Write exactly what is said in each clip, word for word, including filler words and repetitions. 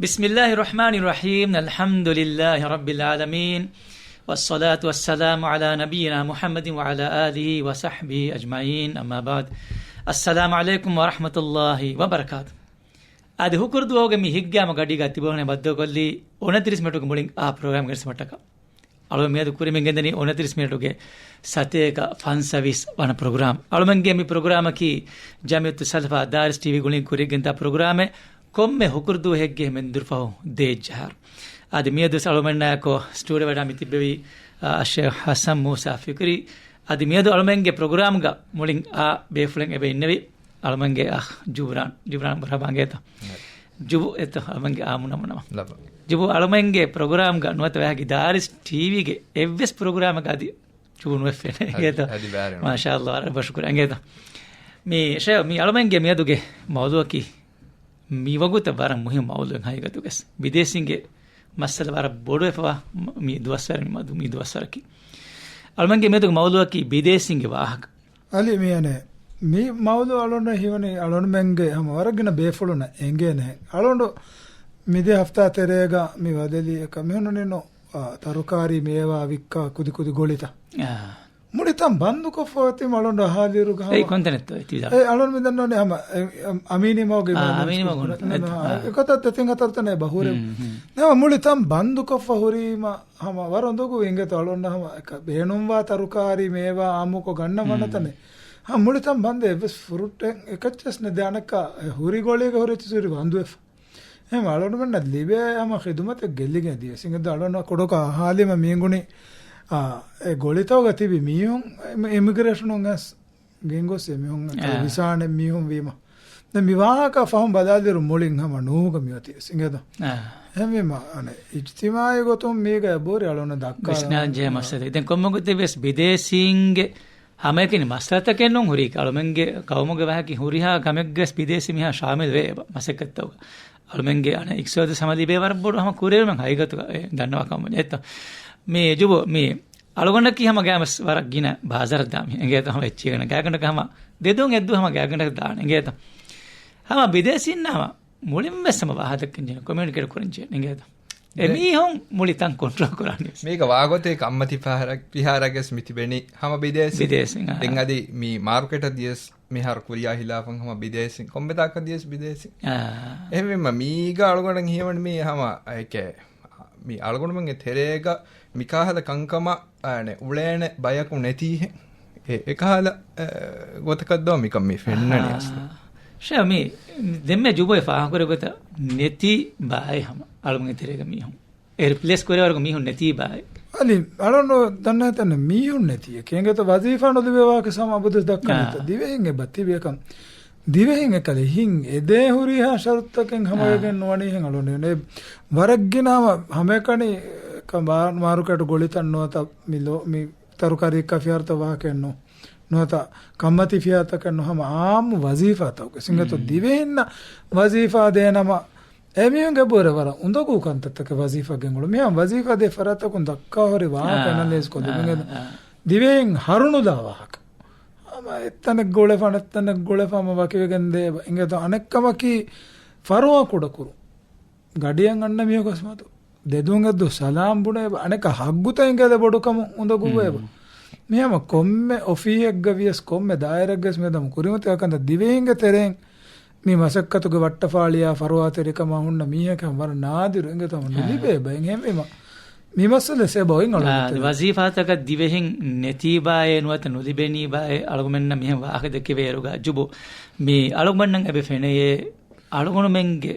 بسم الله الرحمن الرحيم. الحمد لله رب العالمين. والصلاة والسلام على نبينا محمد وعلى آله وصحبه أجمعين. أما بعد. السلام عليكم ورحمة الله وبركاته. އަދި ހުކުރު ދުވަހުގެ މި ހިތްގައިމު ގަޑީގަ ތިބޭފުޅުންނާ ބައްދަލުކޮށްލީ އުނަތިރީސް މިނެޓުގެ މުޅިން އާ ޕްރޮގްރާމްގެ ރިސްމަށްޓަކާ. އަޅުގަނޑު މިއަދު ކުރިމަތިން ގެންދަނީ އުނަތިރީސް މިނެޓުގެ ސަތޭކަ ފަންސަވީސް ވަނަ ޕްރޮގްރާމް. އަޅުމެންގެ މި ޕްރޮގްރާމަކީ ޖަމިއްޔަތު ސަލަފާ ދާރިސް ޓީވީ ގުޅިން ކުރިއަށްގެންދާ ޕްރޮގްރާމެއް. ކޮންމެ ހުކުރު ދުވަހެއްގެ ހިމެންދުރު ފަހު ދޭއްޖަހާރު. އަދި މިއަދު އަޅުމެންނާއެކު ސްޓޫޑިއޯ ވަޑައި މި ތިއްބެވީ، އާ، އައްޝޭޚް ޙަސަން މޫސާ ފިކްރީ. އަދި މިއަދު އަޅުމެންގެ ޕްރޮގްރާމްގަ މުޅިން އާ ބޭފުޅެއް އެބަ އިންނެވި. އަޅުމެންގެ އަޚް ޖުބްރާން، ޖުބްރާން މަރްޙަބާ އިނގޭތަ؟ ޖުބު އެތަ އަޅުމެންގެ އާ މުނަ މުނަމަ. ލަބަ. ޖުބު އަޅުމެންގެ ޕްރޮގްރާމްގަ ނުވަތަ ވައިގެ ދާރިސް ޓީވީގެ އެއްވެސް ޕްރޮގްރާމެއްގަ އަދި ޖުބު ނުވެފޭނެ އިނގޭތަ؟ އަދި ބާރެއް ނުވޭ. މާޝާﷲ، ވަރަށް ބޮޑަށް ޝުކުރިއްޔާ އިނގޭތަ؟ މި ޝޭ، މި އަޅުމެންގެ މިއަދުގެ މައުޟޫޢަކީ މި ވަގުތަށް ވަރަށް މުހިންމު މައުޟޫޢެއް ހަގީގަތުގަސް. ބިދޭސީންގެ މައްސަލަ ވަރަށް ބޮޑުވެފަވާ މި ދުވަސްވަރު، މި މަދު މި ދުވަސްވަރަކީ. އަޅުމެންގެ މިއަދުގެ މައުޟޫޢަކީ ބިދޭސީންގެ ވާހަކަ. އަލި މިޔަނެ، މި މައުޟޫޢު އަޅުގަނޑަށް ހީވަނީ އަޅުގަނޑުމެންގެ ހަމަ ވަރަށް ގިނަ ބޭފުޅުންނަށް އެނގޭނެހެން. އަޅުގަނޑު މިދިޔަ ހަފްތާ ތެރޭގަ މި ވަދެލީ އެކަ މިހުންނަނީނު، އާ، ތަރުކާރީ މޭވާ ވިއްކާ ކުދި ކުދި ގޮޅިތައް. އާ. މުޅި ތަން ބަންދުކޮށްފަ އޮތީމަ އަޅުގަނޑު ހާލިރުގަ ހަމަ. އެއް ކޮންތަނެއްތޯ އެތި ވިދާޅު؟ އެ އަޅުގަނޑު މި ދަންނަވަނީ ހަމަ، އެ، އެ، އަމީނީ މަގުގެ އާ، އަމީނީ މަގު އެ، އެ، އެ، އެކަތައް ދެތިން ހަތަރު ތަނެއް ބަހުރެއް. ހުން، ހުން. ނަމަ މުޅި ތަން ބަންދުކޮށްފަ ހުރީމަ ހަމަ ވަރަށް އުނދަގޫ އިނގޭތޯ އަޅުގަނޑަށް ހަމަ އެކަ ބޭނުންވާ ތަރުކާރީ މޭވާ އާއްމުކޮށް ގަންނަން ވަނަ ތަނެއް. ހަމަ މުޅި ތަން ބަންދެ އެއްވެސް ފުރުޓެއް އެކައްޗެސް ނެ ދެ އަނެއްކާ ހުރި ގޮޅީގަ ހުރި އެއްޗެއް ހުރި ބަންދުވެފަ. އެހެން އަޅުގަނޑުމެންނަށް ލިބޭ ހަމަ ޚިދުމަތެއް ގެއްލިގެން ދިޔަސް އިނގޭތޯ އަޅުގަނޑު ކުޑަކޮށް ހާލިމަ މީނގުނި، އާ، އެ ގޮޅިތަކުގަ ތިބި މީހުން އިމިގްރޭޝަނުން އެސް ގެންގޮސް އެމީހުން އެކަލަ އާ. ވިސާ ނެތް މީހުން ވީމަ. ދެން މި ވާހަކަ ފަހުން ބަލާލިއިރު މުޅިން ހަމަ ނޫހުގަ މިއޮތީ އިނގޭތޯ. އާ. އެހެންވީމަ، އަނެއް އިޖްތިމާޢީ ގޮތުން މީގަ އެބަހުރި އަޅުގަނޑަށް ދައްކާ ވިސްނާލަން ޖެހޭ މައްސަލަ. ދެން ކޮންމެ ގޮތެއް ވެސް ބިދޭސީންގެ ހަމައެކަނި މައްސަލަތަކެއް ނޫން ހުރީ. އަޅުމެންގެ ޤައުމުގެ ވާހަކަ ހުރިހާ ކަމެއްގަސް ބިދޭސީ މީހާ ޝާމިލު ވޭ އެބަ މަސައްކަތްތަކުގަ. އަޅުމެންގެ އަނެއް އިޤްތިޞާދު ހަމަ ލިބޭ ވަރަށް ބޮޑު ހަމަ ކުރިއެރުމެއް ހަގީގަތުގަ އެ ދަންނަވާ ކަމަށް ނެތްތޯ. މި ޖުބު މި އަޅުގަނޑަކީ ހަމަ ގާމަސް ވަރަށް ގިނަ ބާޒާރަށް ދާ މީހެއް އިނގޭތޯ. ހަމަ އެއްޗެއް ގަނޑަކަށް ހަމަ ދެދުން އެއްދު ހަމަ ގާގަނޑަކަށް ދާނެ އިނގޭތޯ. ހަމަ ބިދޭސީންނާ ހަމަ މުޅިން ވެސް ހަމަ ވާހަކަ ދައްކަން ޖެހޭ ކޮމިއުނިކޭޓް ކުރަން ޖެހޭ އިނގޭތޯ. އެމީހުން މުޅި ތަން ކޮންޓްރޯލް ކުރާނީ. މީގަ ވާގޮތެއް ކައްމަތި ފިހާރަ، ފިހާރަގެސް މި ތިބެނީ ހަމަ ބިދޭސީ. ބިދޭސީން، އާ. ދެން އަދި މި މާރުކޭޓަށް ދިޔަސް މިހާރު ކުރިޔާ ހިލާފަށް ހަމަ ބިދޭސީން. ކޮންމެ ތާކަށް ދިޔަސް ބިދޭސީން. އާ. އެހެންވީމަ މީގަ އަޅުގަނޑަށް ހީވަނީ މީ ހަމަ އެކޭ މި އަޅުގަނޑުމެންގެ ތެރޭގަ މި ކާހަލަ ކަންކަމަށް އަނެއް އުޅޭނެ ބަޔަކު ނެތީހެން. އެ، އެކަހަލަ، އެ، ގޮތަކަށްދޯ މިކަން މި ފެންނަނީ އާ. އަސްލު. ޝޭ، މި ދެންމެ ޖުބޮއި ފާހަގަކުރި ގޮތަށް ނެތީ ބާއޭ ހަމަ އަޅުގަނޑު ތެރޭގަ މީހުން. އެ ރިޕްލޭސް ކުރޭ ވަރަކު މީހުން ނެތީ ބާއޭ. އަލި، އަޅުން ދަންނަ ތަން މީހުން ނެތީ. ކޭނގޭތަ ވަޒީފާ ނުލިބޭ ވާހަކަ ސަމާ އަބަދު ދައްކަނީތަ. އާ. ދިވެހިން އެބަ ތިބި އެކަން. ދިވެހިން އެކަލެ ހިން އެދޭ ހުރިހާ ޝަރުތަކެއް ހަމަވެގެން އާ. ނުވަނީހެން އަޅުން. އެ ވަރަށްގިނަ ހަމަ، ހަމައެކަނި ކަ-، މާ-، މާރުކޭޓު ގޮޅިތައް ނުވަތަ މި ލޯ-، މި ތަރުކާރީ ކަފިހާރަތައް ވާހަކައެއް ނޫން. ނުވަތަ ކައްމަތި ފިހާތަކެއް ނޫން. ހަމަ އާއްމު ވަޒީފާތަކުގެ ސިނގަތު މް. ދިވެހިންނަށް ވަޒީފާ ދޭނަމަ އެމީހުންގެ ބުރެ ވަރަށް އުނދަގޫ ކަންތައްތަކެއް ވަޒީފާ ގެންގުޅު. މިހާ ވަޒީފާ ދޭ ފަރާތްތަކުން ދައްކާ ހުރި ވާހަކަ އާ، އެނަލައިޒް ކޮށްލި އާ، މިގެ އާ. ދިވެހިން ހަރުނުލާ ވާހަކަ. ހަމަ އެއްތަނެއް ގުޅެފަ އަނެއްތަނެއް ގުޅެފަ ހަމަ ވަކިވެގެން ދޭ އިނގޭތޯ. އަނެއްކަމަކީ ފަރުވާ ކުޑަކުރުން. ގަޑިއަށް އަންނަ މީހަކު އަސްމާތު ދެދުން އެއްދު ސަލާމް ބުނޭ އަނެކަ ހައްގުތައް އިނގޭލެ ބޮޑުކަމުން އުނދަގޫވޭ އެބަ. މި ހަމަ ކޮންމެ އޮފީހެއްގަ ވިޔަސް ކޮންމެ ދާއިރައެއްގަސް މިއަދަމު ކުރިމަތިވާ ކަންތައް ދިވެހިންގެ ތެރެއިން މި މަސައްކަތުގެ ވައްޓަފާޅިއާ ފަރުވާތެރިކަމާ ހުންނަ މީހަކަށް ވަރަށް ނާދިރު އިނގޭތޯ ނުލިބޭ އެބަ. އެހެންވީމަ މި މައްސަލަ ސެބަ އޮތް އަޅުގަނޑު ތެރޭ. ވަޒީފާތަކަށް ދިވެހިން ނެތީބާއޭ ނުވަތަ ނުލިބެނީބާއޭ އަޅުގަމެންނަށް މިހެން ވާހަކަ ދެކެވޭއިރުގަ ޖުބު މި އަޅުގަމެންނަށް އެބަ ފެނެޔޭ އަޅުގަނޑުމެންގެ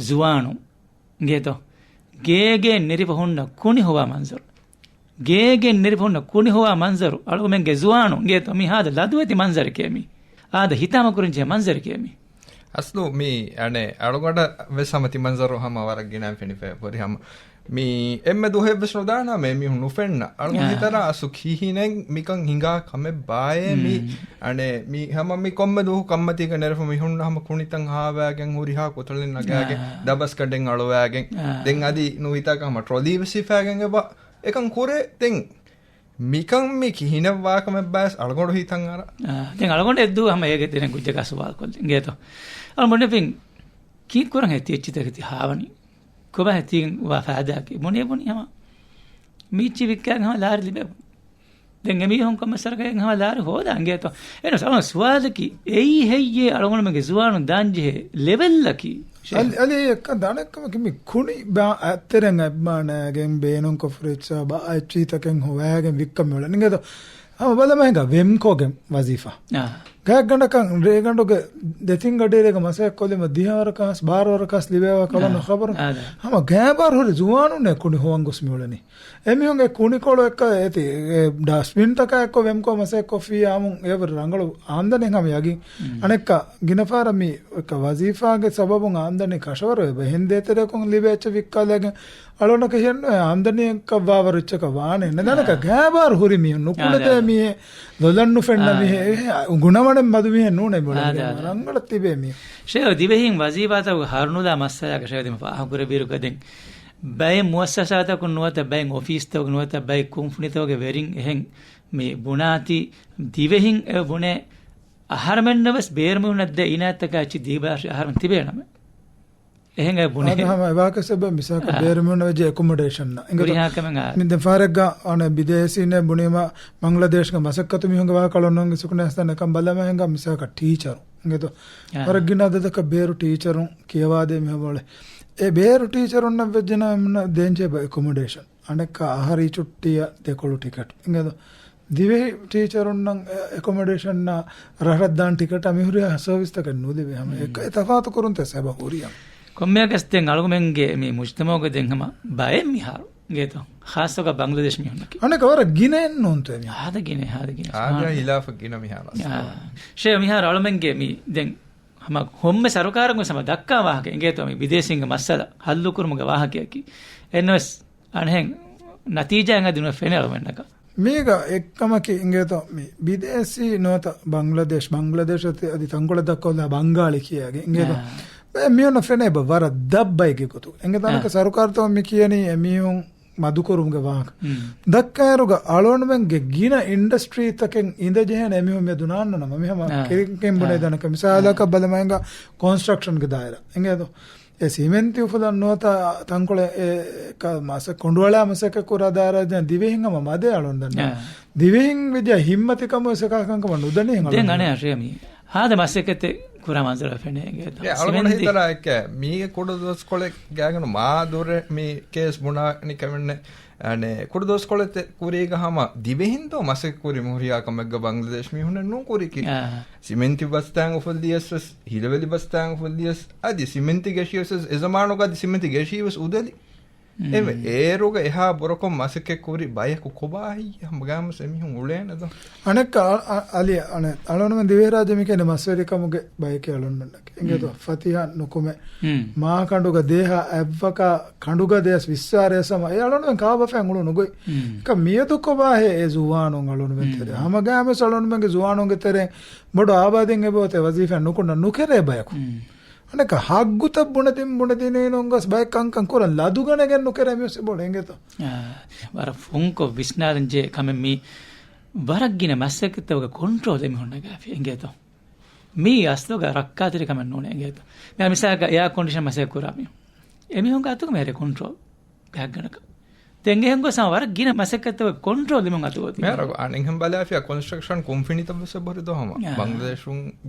ޒުވާނުން އިނގޭތޯ؟ ގޭގެ ނެރިފަ ހުންނަ ކުނި ހޮވާ މަންޒަރު. ގޭގެ ނެރިފަ ހުންނަ ކުނި ހޮވާ މަންޒަރު. އަޅުގަމެންގެ ޒުވާނުން އިނގޭތޯ؟ މި ހާދަ ލަދުވެތި މަންޒަރެކޭ މީ. ހާދަ ހިތާމަ ކުރަންޖެހޭ މަންޒަރެކޭ މީ. އަސްލު މީ އަނެއް އަޅުގަނޑަށް ވެސް ހަމަ ތި މަންޒަރު ހަމަ ވަރަށް ގިނައިން ފެނިފައި ހުރި ހަމަ. މީ އެންމެ ދުވަހެއްވެސް ނުދާނަމޭ މީހުން ނުފެންނަ. އަޅުގަނޑު އާ. ހިތަރާ އަސްލު ކިހިނެއް މިކަން ހިނގާ ކަމެއް ބާއޭ މީ. މް. އަނެއް މީ ހަމަ މި ކޮންމެ ދުވަހު ކައްމަތީގަ ނެރެފަ މި ހުންނަ ހަމަ ކުނިތައް ހާވާގެން ހުރިހާ ކޮތަޅެއް ނަގާގެން އާ. ދަބަސްގަނޑެއް އަޅުވާގެން އާ. ދެން އަދި ނުވިތާކަށް ހަމަ ޓްރޮލީ ވެސް ހިފާގެން އެބަ އެކަން ކުރޭ. ދެން މިކަން މި ކިހިނެއް ވާކަމެއް ބާސް އަޅުގަނޑު ހިތަށް އަރާ. އާ، ދެން އަޅުގަނޑު އެއްދުވަހު ހަމަ އޭގެ ތެރެއިން ކުއްޖަކާ ސުވާލު ކޮށްލި އިނގޭތޯ. އަޅުގަނޑު ފިން ކީއްކުރަން ހޭ ތި އެއްޗިތަކެތި ހާވަނީ؟ ކޮބާހޭ ތީގެން ވާ ފައިދާއަކީ؟ ބުނި ބުނި ހަމަ މީޗި ވިއްކާގެން ހަމަ ލާރި ލިބޭ. ދެން އެމީހުން ކޮންމެސް ވަރަކަށް ހަމަ ލާރި ހޯދާ އިނގޭތޯ. އެން ސަމަ ސުވާލަކީ އެއީ ހެއްޔޭ އަޅުގަނޑުމެންގެ ޒުވާނުން ދާންޖެހޭ ލެވެލްއަކީ؟ އަލި، އަލި އެއްކަން ދަނެއްކަމަކީ މި ކުނި ބާ އަތްތެރެން އަތްމާނައިގެން ބޭނުންކޮށް ފުރިއްސާ ބާ އެއްޗިތަކެއް ހޮވާގެން ވިއްކަމެއް އުޅެނީ. އިނގޭތޯ. ހަމަ ބަލަމަ ހިނގާ ވެމްކޯގެ ވަޒީފާ. އާ. ގާތްގަނޑަކަށް ރޭގަނޑުގެ ދެތިން ގަޑިއެރޭގަ މަސައްކަތް ކޮށްލީމަ ދިހަ ވަރަކަސް، ބާރަ ވަރަކަސް ލިބޭވާ ކަލަން އާ. ޚަބަރު. އާ، ދާ. ހަމަ ގާތް ބާރު ހުރި ޒުވާނުންނޭ ކުނި ހޮވަން ގޮސް މިއުޅެނީ. އެމީހުންގެ ކުނިކޮޅު އެއްކަ އޭތި، އެ، ޑަސްބިންތަކާ އެއްކޮށް ވެމްކޯ މަސައްކަތް ކޮށްފިއްޔާމުން އެވަރު ރަނގަޅު އާމްދަނީ ހަމަ ޔަގީން. މް. އަނެއްކާ ގިނަ ފަހަރަށް މި އެއްކަ ވަޒީފާގެ ސަބަބުން އާމްދަނީ ކަށަވަރު ވެ ބަހެން ދޭތެރެއަކުން ލިބޭ އެއްޗެއް ވިއްކާލައިގެން އަޅުގަނޑަކަށް ހިޔެއްނުވޭ އާމްދަނީއަކަށް ވާވަރު އެއްޗަކަށް ވާނެ. ނަދާނަކަށް އާ. ގާތް ބާރު ހުރި މީހުން ނުކުޅެދޭ އާ. މީހެއް، ލޮލަށް ނުފެންނަ އާ. މީހެއް، އެ، ގުނަވަނެއް މަދު މީހެއް ނޫނޭ މިއުޅެނީ. އާ. ރަނގަޅަށް ތިބޭ މީހުން. ޝޭ ދިވެހިން ވަޒީފާތަކުގެ ހަރުނުލާ މައްސަލާގަ ޝޭ ދިމަ ފާހަގަކުރެއްވިއިރުގަ ދެން ބައެއް މުއައްސަސާތަކުން ނުވަތަ ބައެއް އޮފީސްތަކުން ނުވަތަ ބައެއް ކުންފުނިތަކުގެ ވެރިން އެހެން މި ބުނާތީ ދިވެހިން އެ ބުނޭ އަހަރެމެންނަށް ވެސް ބޭރުމީހުންނަށް ދޭ އިނާތްތަކާ އެއްޗެއް ދީބާށި އަހަރެމެން ތިބޭނަމޭ. އެހެން އެ ބުނޭ. އާދެ، ހަމަ އެ ވާހަކަ ސަބަބަށް މިސާލަކަށް އާ. ބޭރުމީހުންނަށް ވެއްޖެ އެކޮމޮޑޭޝަން އިނގޭތޯ. ހުރިހާ ކަމެއް އާ. މި ދެން ފާރެއްގަ އަނެ ބިދޭސީންނޭ ބުނީމަ ބަންގްލަދޭޝްގެ މަސައްކަތު މީހުންގެ ވާހަކަ އަޅުގަނޑު އިސްކުނެ ހަސްދަން އެކަން ބަލަމަ ހިނގާ މިސާލަކަށް ޓީޗަރު އިނގޭތޯ. އާ. ވަރަށް ގިނަ އަދަދަކަށް ބޭރު ޓީޗަރުން ކިޔަވާދޭ މިހަމަވަޅެ. އެ ބޭރު ޓީޗަރުންނަށް ވެއްޖެނަމަ ދޭންޖެހޭ ބަ އެކޮމޮޑޭޝަން. އަނެއްކާ އަހަރީ ޗުއްޓީއަށް ދެކޮޅު ޓިކެޓް އިނގޭތޯ. ދިވެހި ޓީޗަރުންނަށް އެ، އެކޮމޮޑޭޝަންއާ ރަށަށް ދާން ޓިކެޓާ މިހުރިހާ ސަރވިސްތަކެއް ނުލިބޭ ހަމަ. މް. އެ، އެ ތަފާތު ކުރުންތަ ސަބަބު ހުރި ހަމަ. ކޮންމެއަކަސް ދެން އަޅުގަމެންގެ މި މުޖްތަމަޢުގަ ދެން ހަމަ ބައެއް މިހާރު އިނގޭތޯ. ޚާއްޞަކޮށް ބަންގްލަދޭޝް މީހުންނަކީ. އަނެކަ ވަރަށް ގިނައެއް ނޫންތޯ އެ މީހުން؟ ހާދަ ގިނަ، ހާދަ ގިނަ. ހާދަ ހިލާފަށް ގިނަ މިހާރު އާ. އަސްލު. ޝޭ މިހާރު އަޅުމެންގެ މި ދެން ހަމަ ހޮންމެ ސަރުކާރަކުން ހަމަ ދައްކާ ވާހަކަ އިނގޭތޯ މި ބިދޭސީންގެ މައްސަލަ ހައްލުކުރުމުގެ ވާހަކަޔަކީ. އެންވެސް އަނެހެން ނަތީޖާއެއް އަދި ނުފެނޭ އަޅުމެންނަކަށް. މީގަ އެއްކަމަކީ އިނގޭތޯ މި ބިދޭސީ ނުވަތަ ބަންގްލަދޭޝް، ބަންގްލަދޭޝް އަދި، އަދި ތަންކޮޅެއް ދައްކަވާލާ ބަންގާޅި ކިޔާގެ އިނގޭތޯ. އާ. އެ މީހުންނަށް ފެނޭ ބަ ވަރަށް ދަށް ބައެއްގެ ގޮތުގަ. އިނގޭތޯ އާ. އަނެކަ ސަރުކާރުތަކުން މި ކިޔަނީ އެ މީހުން މަދުކުރުމުގެ ވާހަކަ. މް. ދައްކާއިރުގަ އަޅުގަނޑުމެންގެ ގިނަ އިންޑަސްޓްރީތަކެއް އިނދެޖެހޭނެ އެމީހުން މިއަދު ނާންނަނަމަ މިހަމަ އާ. ކެރިކެން ބުނޭ އާ. ދަނަކަ މިސާލަކަށް އާ. ބަލަމައިނގ ކޮންސްޓްރަކްޝަންގެ ދާއިރާ. އިނގޭތޯ. އެ ސިމެންތި އުފުލަން ނުވަތަ ތަންކޮޅެއް އެ ކަ-، މަސަ-، ކޮނޑުއަޅާ މަސައްކަތް ކުރާ ދާއިރާ ދިވެހިން ހަމަ މަދޭ އަޅުން ދަންނަ. އާ. ދިވެހިން ވެއްޖެ ހިއްމަތިކަމު އެކަހަލަ ކަންކަމަށް ނުދަނީ ދެން އަޅުން. އަނެއް އަށޭ މީ. ހާދަ މަސައްކަތެއް ކުރާ މަންޒަރު ފެނޭ އިނގޭތޯ. އެ އަޅުގަނޑަށް ސިމެންތި. ހިތަރާ އެއްކަ މީގެ ކުޑަ ދުވަސްކޮޅެއް ގާގަނޑު މާ ދުރެ މި ކޭސް ބުނާނި ކަމެއްނެ. އަނެ، ކުޑަ ދުވަސްކޮޅެއް ތެ-، ކުރީގަ ހަމަ ދިވެހިން ދޯ މަސައްކަތް ކުރި މުހުރިޔާ ކަމެއްގަ ބަންގްލަދޭޝް މީހުންނެއް ނޫން ކުރިކީ. އާ. ސިމެންތި ބަސްތާން އުފުއްލިޔަސް ވެސް، ހިލަވެލި ބަސްތާން އުފުއްލިޔަސް، އަދި ސިމެންތި ގެށިޔަސް ވެސް، އެ ޒަމާނުގަ އަދި ސިމެންތި ގެށީ ވެސް އުދެލި. މް. އެވެ، އޭރުގަ އެހާ ބުރަކޮށް މަސައްކަތް ކުރި ބަޔަކު ކޮބާ ހިތް ހަމަ ގާމަސް އެމީހުން އުޅޭނެ ދޯ؟ އަނެއްކާ، އަ-، އަ-، އަލި، އަނެ، އަޅުގަނޑުމެން ދިވެހިރާއްޖެ މި ކިޔަނީ މަސްވެރިކަމުގެ ބަޔެކޭ އަޅުންމެންނަކީ. އިނގޭތޯ، މް. ފަތިހަ ނުކުމެ، މް. މާކަނޑުގަ ދޭހާ އަތްވަކާ ކަނޑުގަ ދޭސް ވިއްސާރޭސް ހަމަ އެ އަޅުންމެން ކާބަފައިން އުޅުނު ގޮތް. މް. އެކަ މިއަދު ކޮބާހޭ އެ ޒުވާނުން އަޅުންމެން މް. ތެރޭ؟ ހަމަ ގާމަސް އަޅުންމެންގެ ޒުވާނުންގެ ތެރޭ ބޮޑު އާބާދީން އެބައޮތޭ ވަޒީފާ ނުކުންނަ ނުކެރޭ ބަޔަކު. މް. އަނެކަ ހައްގުތައް ބުނެދިން ބުނެދިނީނުން ގޮސް ބައެއް ކަންކަން ކުރަން ލަދުގަނެގެން ނުކެރޭ މިއޮސް އެބައުޅޭ އިނގޭތޯ. އާ، ވަރަށް ފުންކޮށް ވިސްނާލަން ޖެހޭ ކަމެއް މީ. ވަރަށް ގިނަ މަސައްކަތްތަކުގެ ކޮންޓްރޯލް އެމީހުންނަށް ގާފި އިނގޭތޯ. މީ އަސްލުގަ ރައްކާތެރި ކަމެއް ނޫނޭ އިނގޭތޯ. މި މިސާލަކަށް އެއާ ކޮންޑިޝަން މަސައްކަތް ކުރާ މީހުން. އެމީހުންގެ އަތުގަ މިހެރޭ ކޮންޓްރޯލް ގާތްގަނޑަކަށް. ދެން އެހެން ގޮސް ހަމަ ވަރަށް ގިނަ މަސައްކަތްތަކުގެ ކޮންޓްރޯލް އެމީހުން އަތުގަ އޮތީ. މިހާރު އަނެއްހެން ބަލާފިޔާ ކޮންސްޓްރަކްޝަން ކުންފުނިތައް ވެސް އެބަހުރި ދޯ ހަމަ. އާ. ބަންގްލަދޭޝުން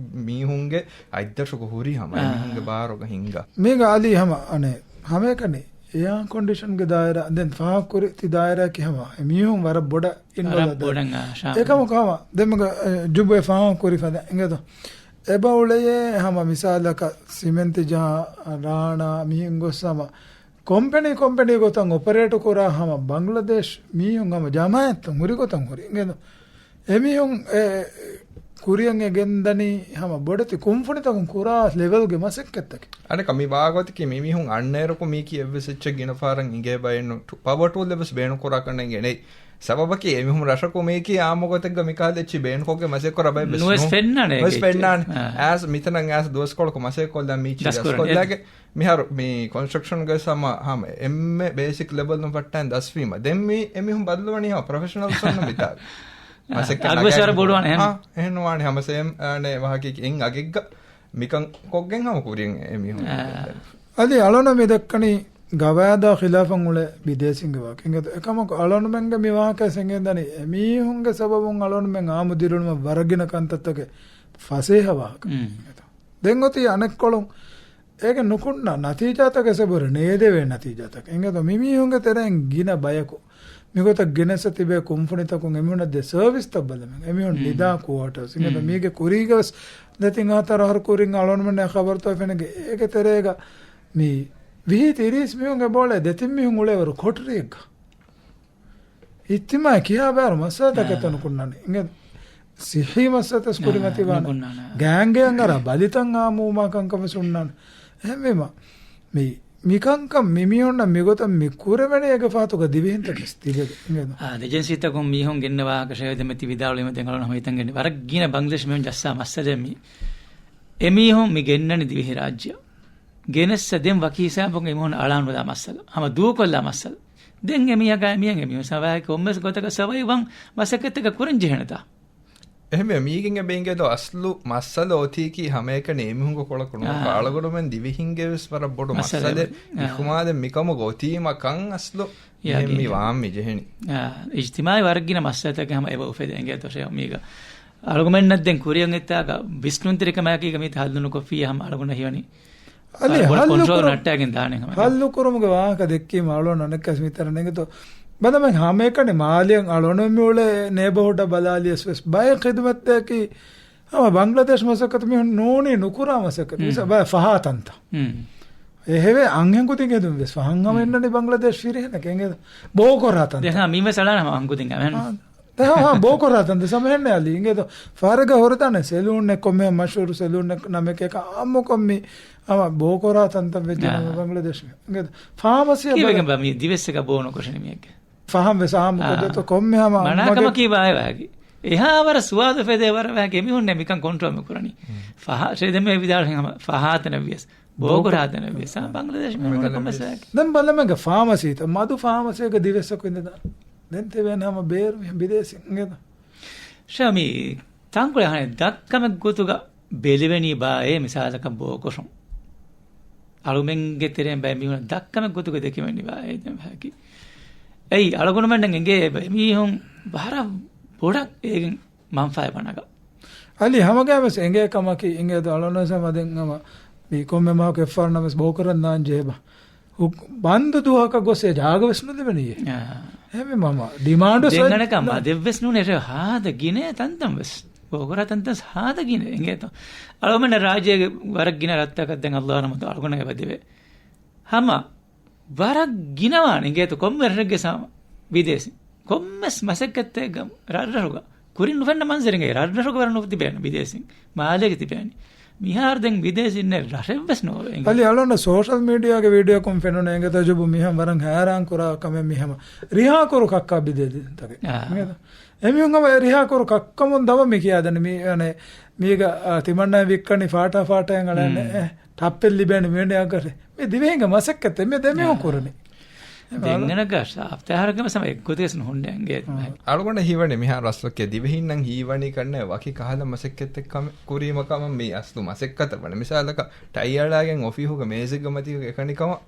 މީހުންގެ އަތްދަށުގަ ހުރީ ހަމަ އާ. އެމީހުންގެ ބާރުގަ ހިނގާ. މީގަ އަލީ ހަމަ އަނެއް ހަމައެކަނި އެއާ ކޮންޑިޝަންގެ ދާއިރާ ދެން ފާހަގަކުރި ތި ދާއިރާއަކީ ހަމަ އެމީހުން ވަރަށް ބޮޑަށް އިންވޮލްވް ވަރަށް ދާ. ބޮޑަށް އާ، ޝާމިލް. އެކަމަކު ހަމަ ދެމުގަ، އެ، ޖުބޭ ފާހަގަކުރި ފަދަ އިނގޭތޯ. އެބަ އުޅެޔޭ ހަމަ މިސާލަކަށް ސިމެންތި ޖަހާ ރާނާ މިހެން ގޮސް ހަމަ ކޮމްޕެނީ، ކޮމްޕެނީ ގޮތަށް އޮޕަރޭޓު ކުރާ ހަމަ ބަންގްލަދޭޝް މީހުން ހަމަ ޖަމާއަތްތައް ހުރި ގޮތަށް ހުރި އިނގޭތޯ. އެމީހުން އެ ކުރިއަށް އެ ގެންދަނީ ހަމަ ބޮޑެތި ކުންފުނިތަކުން ކުރާ ލެވެލްގެ މަސައްކަތްތަކެއް. އަނެއްކާ މި ވާގޮތަކީ މި މީހުން އަންނައިރަކު މީކީ އެއްވެސް އެއްޗެއް ގިނަ ފަހަރަށް އިނގޭ ބައެއް ނޫން. ޓު-، ޕަވަރ ޓޫލް އެއްވެސް ބޭނުން ކުރާ ކަންނޭނގެ ނެތް. ސަބަބަކީ އެމީހުން ރަށަކު މީކީ އާއްމު ގޮތެއްގަ މިކަހަލަ އެއްޗެއް ބޭނުންކޮށްގެން މަސައްކަތް ކުރާ ބައެއް ވެސް ނުވެސް ނޫން. ފެންނާނެ ނުވެސް އެއްޗެއް. ފެންނާނެ. އާ. އާސް މިތަނަށް އާސް ދުވަސްކޮޅަކު މަސައްކަތް ކޮށްލާ މީޗި ދަސްކޮށްލާގެ. މިހާރު މި ކޮންސްޓްރަކްޝަންގެ ހަމަ، ހަމަ އެންމެ ބޭސިކް ލެވެލް ފައްޓާން ދަސްވީމަ. ދެން މި އެމީހުން ބަދަލުވަނީ ހަމަ ޕްރޮފެޝަނަލްސް އޮންނަ މިތާ. އާ، މަސައްކަތް އަގުވެސް ނަގާ ވަރަށް ބޮޑުވާނެ އެހެން. އާ، އެހެން ނުވާނެ ހަމަ ސޭމް، އާނެ، ވާހަކައަކީ އެއް އަގެއްގަ މިކަން ކޮށްގެން ހަމަ ކުރިން އެމީހުން. އާ. އަދި އަޅުނަ މި ދައްކަނީ ގަވާއިދާ ޚިލާފަށް އުޅޭ ބިދޭސީންގެ ވާހަކަ. އެނގޭތޯ؟ އެކަމަކު އަޅުގަނޑުމެންގެ މި ވާހަކަ އެނގޭންދަނީ އެމީހުންގެ ސަބަބުން އަޅުގަނޑުމެން އާއްމު ދިރިއުޅުމަށް ވަރަށް ގިނަ ކަންތައްތަކެއް ފަސޭހަ ވާހަކަ. މް. ދެން އޮތީ އަނެއްކޮޅުން އޭގެ ނުކުންނަ ނަތީޖާތަކެއް ސަބުރެ ނޭދެވޭ ނަތީޖާތަކެއް. އެނގޭތޯ؟ މި މީހުންގެ ތެރެއިން ގިނަ ބަޔަކު މިގޮތަށް ގެނެސް ތިބޭ ކުންފުނިތަކުން އެމީހުންނަށް ދޭ ސަރވިސްތައް ބަލަމެން. އެމީހުން މް. ނިދާ ކުއާޓަރސް. އެނގޭތޯ؟ މް. މީގެ ކުރީގަވެސް ދެތިން ހަތަރު އަހަރު ކުރިން އަޅުގަނޑުމެންނަށް ޚަބަރުތައް ފެނިގެ އޭގެ ތެރޭގަ މި ވިހި ތިރީސް މީހުންގެ ބޯޅަ ދެތިން މީހުން އުޅޭވަރު ކޮޓަރިއެއްގަ. އިޖްތިމާޢީ ކިޔާ ބާރު މައްސަލަތަކެއް އާ. ނުކުންނާނެ. އިނގޭ ސިއްހީ މައްސަލަތަސް ކުރިމަތިވާނެ. ނުކުންނާނެ. ގޭންގޭން އަރާ ބަލިތައް އާއްމުވުމާ ކަންކަން ވެސް ހުންނާނެ. އެހެންވީމަ، މި، މިކަންކަން މި މީހުންނަށް މިގޮތަށް މި ކުރެވެނީ އޭގެ ފަހަތުގަ ދިވެހިންތަކެސް ތިބެގެ. އިނގޭ އާ، އޭޖެންސީތަކުން މީހުން ގެންނަ ވާހަކަ ޝޭވެދެމެ ތި ވިދާޅުވީމަ ދެން އަޅުން ހަމަ ހިތަން ގެންނި. ވަރަށް ގިނަ ބަންގްލަދޭޝް މީހުން ޖައްސާ މައްސަލައެއް މީ. އެމީހުން މި ގެންނަނީ ދިވެހި ރާއްޖެއަށް. ގެނެއްސަ ދެން ވަކި ހިސާބަކުން އެމީހުން އަޅާނުލާ މައްސަލަ. ހަމަ ދޫކޮށްލާ މައްސަލަ. ދެން އެމީހަކާ އެމީހަކަށް އެމީހުން ސަވާއެކު ކޮންމެސް ގޮތަކަށް ސަވައިވް ވަން މަސައްކަތްތަކަށް ކުރަން ޖެހޭނެތާ؟ އެހެންވެ، މީގެން އެބަ އިނގޭތޯ އަސްލު މައްސަލަ އޮތީކީ ހަމައެކަނި އެމީހުންގެ ކޮޅަކު ނޫން. އާ. އަޅުގަނޑުމެން ދިވެހިންގެ ވެސް ވަރަށް ބޮޑު މައްސަލަ މައްސަލަ އެބަ. އާ. އިޚުމާދެއް މިކަމުގަ އޮތީމަ ކަން އަސްލު އެހެން މި ޔަގީން. ވާން މި ޖެހެނީ. އާ، އިޖްތިމާޢީ ވަރަށް ގިނަ މައްސަލަތަކެއް ހަމަ އެބަ އުފެދޭ އިނގޭތޯ ޝޭ މީގަ. އަޅުގަމެންނަށް ދެން ކުރިއަށް އެއްތާގަ ވިސްނުންތެރިކަމާއެކީގަ މީތި ހައްލު ނުކޮށްފިއްޔާ ހަމަ އަޅުގަނޑަށް ހީވަނީ. އަލި ބޮޑު ހައްލު ކޮންޓްރޯލް ކުރުމު، ނައްޓާގެން ދާނެ ހަމަ. ހައްލު ކުރުމުގެ ވާހަކަ ދެއްކީމަ އަޅުގަނޑު އަނެއްކާސް މިތަނަށް ނެގެތޯ. ބަލަމެން ހަމައެކަނި މާލިޔަށް އަޅުގަނޑު މި އުޅޭ ނޭބަހުޑަށް ބަލާލިޔަސް ވެސް ބައެއް ޚިދުމަތްތަކަކީ ހަމަ ބަންގްލަދޭޝް މަސައްކަތު މީހުން ނޫނީ ނުކުރާ މަސައްކަތު. މިސާ ބައެއް ފަހާ ތަންތަން. އެހެވެ އަންހެން ކުދިން ހެދުން ވެސް ފަހަން ހަމަ އެންނަނީ ބަންގްލަދޭޝް ފިރިހެނަކަށް އެނގޭ ބޯކޮރާ ތަންތަން. ދެން ހަމަ މީ ވެސް އަޅާނަމަ އަންކުދިން އަވެން. އާ. ދެން ހަމަ ބޯކޮރާ ތަންތަން ސަމަހެންނެ އަލީ. އިނގޭތޯ ފާރަގަ ހުރަދާނެ ސެލޫން އެއް ކޮންމެ މަޝްހޫރު ސެލޫން އެއް ނަމެކޭ އާއްމުކޮށް މި ހަމަ ބޯކޮރާ ތަންތަން ވެއްޖެ އާ. ނަމަ ބަންގްލަދޭޝް އިނގޭތޯ ފާމަސީ ކީއްވެގެން ބާ މި ދިވެއްސަކަށް ބޯ ނުކޮށެނީ މިއެއްގެ؟ ފަހަން ވެސް އާއްމު އާ. ކޮށްދޭތޯ ކޮންމެ ހަމަ މަނާކަމަކީ ބާއެވާގި. އެހާ ވަރަށް ސުވާލު ފެދޭ ވަރަށް ވާހަކަ އެމީހުންނެ މިކަން ކޮންޓްރޯލް މި ކުރަނީ. ފަހާ، ޝޭ ދެމެ ވިދާޅު ހަމަ ފަހާތަނަށް ވިޔަސް. ބޯކުރާތަނަށް ވިޔަސް. އާ، ބަންގްލަދޭޝް މީހުން ކޮންމެސް ވާހަކަ. ދެން ބަލަމެގެ ފާމަސީތައް، މަދު ފާމަސީގެ ދިވެއްސަކު އިނދެދާ. ދެން ތެވެން ހަމަ ބޭރު މި ބިދޭސި އިނގޭތޯ. ޝޭ މި ތަންކޮޅެއް އަހަނެ ދައްކަމެއް ގޮތުގަ ބެލެވެނީ ބާއޭ މިސާލަކަށް ބޯކޮށުން. އަޅުމެންގެ ތެރެއިން ބައެއް މީހުން ދައްކަމެއް ގޮތުގަ ދެކެވެނީ ބާއޭ ދެން ވާހަކަ. އެއީ އަޅުގަނޑުމެންނަށް އެނގޭ އެބަ އެމީހުން ވަރަށް ބޮޑަށް އޭގެން މަންފާއެއް ވަނަގަ. އަލި ހަމަގައިމެސް އެނގޭ ކަމަކީ އިނގޭތޯ އަޅުނަސަ މަދެން ހަމަ މި ކޮންމެ މަހަކު އެއްފަހަރު ނަމަވެސް ބޯކުރަން ދާން ޖެހޭބަ. ހު-، ބަންދު ދުވަހަކަށް ގޮސް އެ ޖާގަ ވެސް ނުލިބެނީ. އާ. އެހެންވީމަ ހަމަ ޑިމާންޑު ދެން ސޮއި-، އަނެކާ މަދެއްވެސް ނޫނޭ ހާދަ ގިނަ ތަންތަން ވެސް. ބޯކުރާ ތަންތަން ހާދަ ގިނަ އިނގޭތޯ. އަޅުމެންނަށް ރާއްޖޭގެ ވަރަށް ގިނަ ރަށްތަކަށް ދެން އައްލާހު ރަޙްމަތު އަޅުގަނޑަށް އެބަ ދެވޭ. ހަމަ ވަރަށް ގިނަވާނެ އިނގޭތޯ ކޮންމެ ރަށެއްގެ ސާމަ ބިދޭސި. ކޮންމެސް މަސައްކަތެއްގަ ރަށްރަށުގަ ކުރިން ނުފެންނަ މަންޒަރެއް ރަށްރަށުގަ ވަރަށް ނު ތިބޭނެ ބިދޭސިން. މާލޭގަ ތިބޭނެ. މިހާރު ދެން ބިދޭސިންނެއް ރަށެއްވެސް ނޯވޭ އިނގޭ. އަލި އަޅުން ސޯޝަލް މީޑިއާގެ ވީޑިއޯކުން ފެނުނެ އިނގޭތޯ ޖުބު މިހެން ވަރަށް ހައިރާން ކުރާ ކަމެއް މި ހަމަ ރިހާ ކުރު ކައްކާ ބިދޭސިންތަކެއް. އާ. އިނގޭތޯ؟ އެމީހުން ހަމަ ރިހާ ކުރު ކައްކަމުން ދަމަ މި ކިޔާދެނީ މީ އަނެ މީގަ، އާ، ތިމަންނާ ވިއްކަނީ ފާޓާ ފާޓާއިން އަޅަން މް. އެ، ޓައްޕެއް ލިބޭނެ މިވެނި އަގަށް. މި ދިވެހިންގެ މަސައްކަތެއް މި ދެމީހުން އާ. ކުރަނީ. ދެންގަނަކަށް ސާފްތަހާރަކަމަށް ސަމަ އެއްގޮތެސް ނުހުންނެ އިނގޭ. އާ. އަޅުގަނޑަށް ހީވަނީ މިހާރު އަސްލުކޭ ދިވެހިންނަށް ހީވަނީ ކަންނޭ ވަކި ކަހަލަ މަސައްކަތެއް ކަމެއް ކުރީމަ ކަމަށް މި އަސްލު މަސައްކަތަށް ވަނީ. މިސާލަކަށް ޓައި އަޅާގެން އޮފީހުގަ މޭޒެއްގަ މަތީގަ އެކަނި ކަމަށް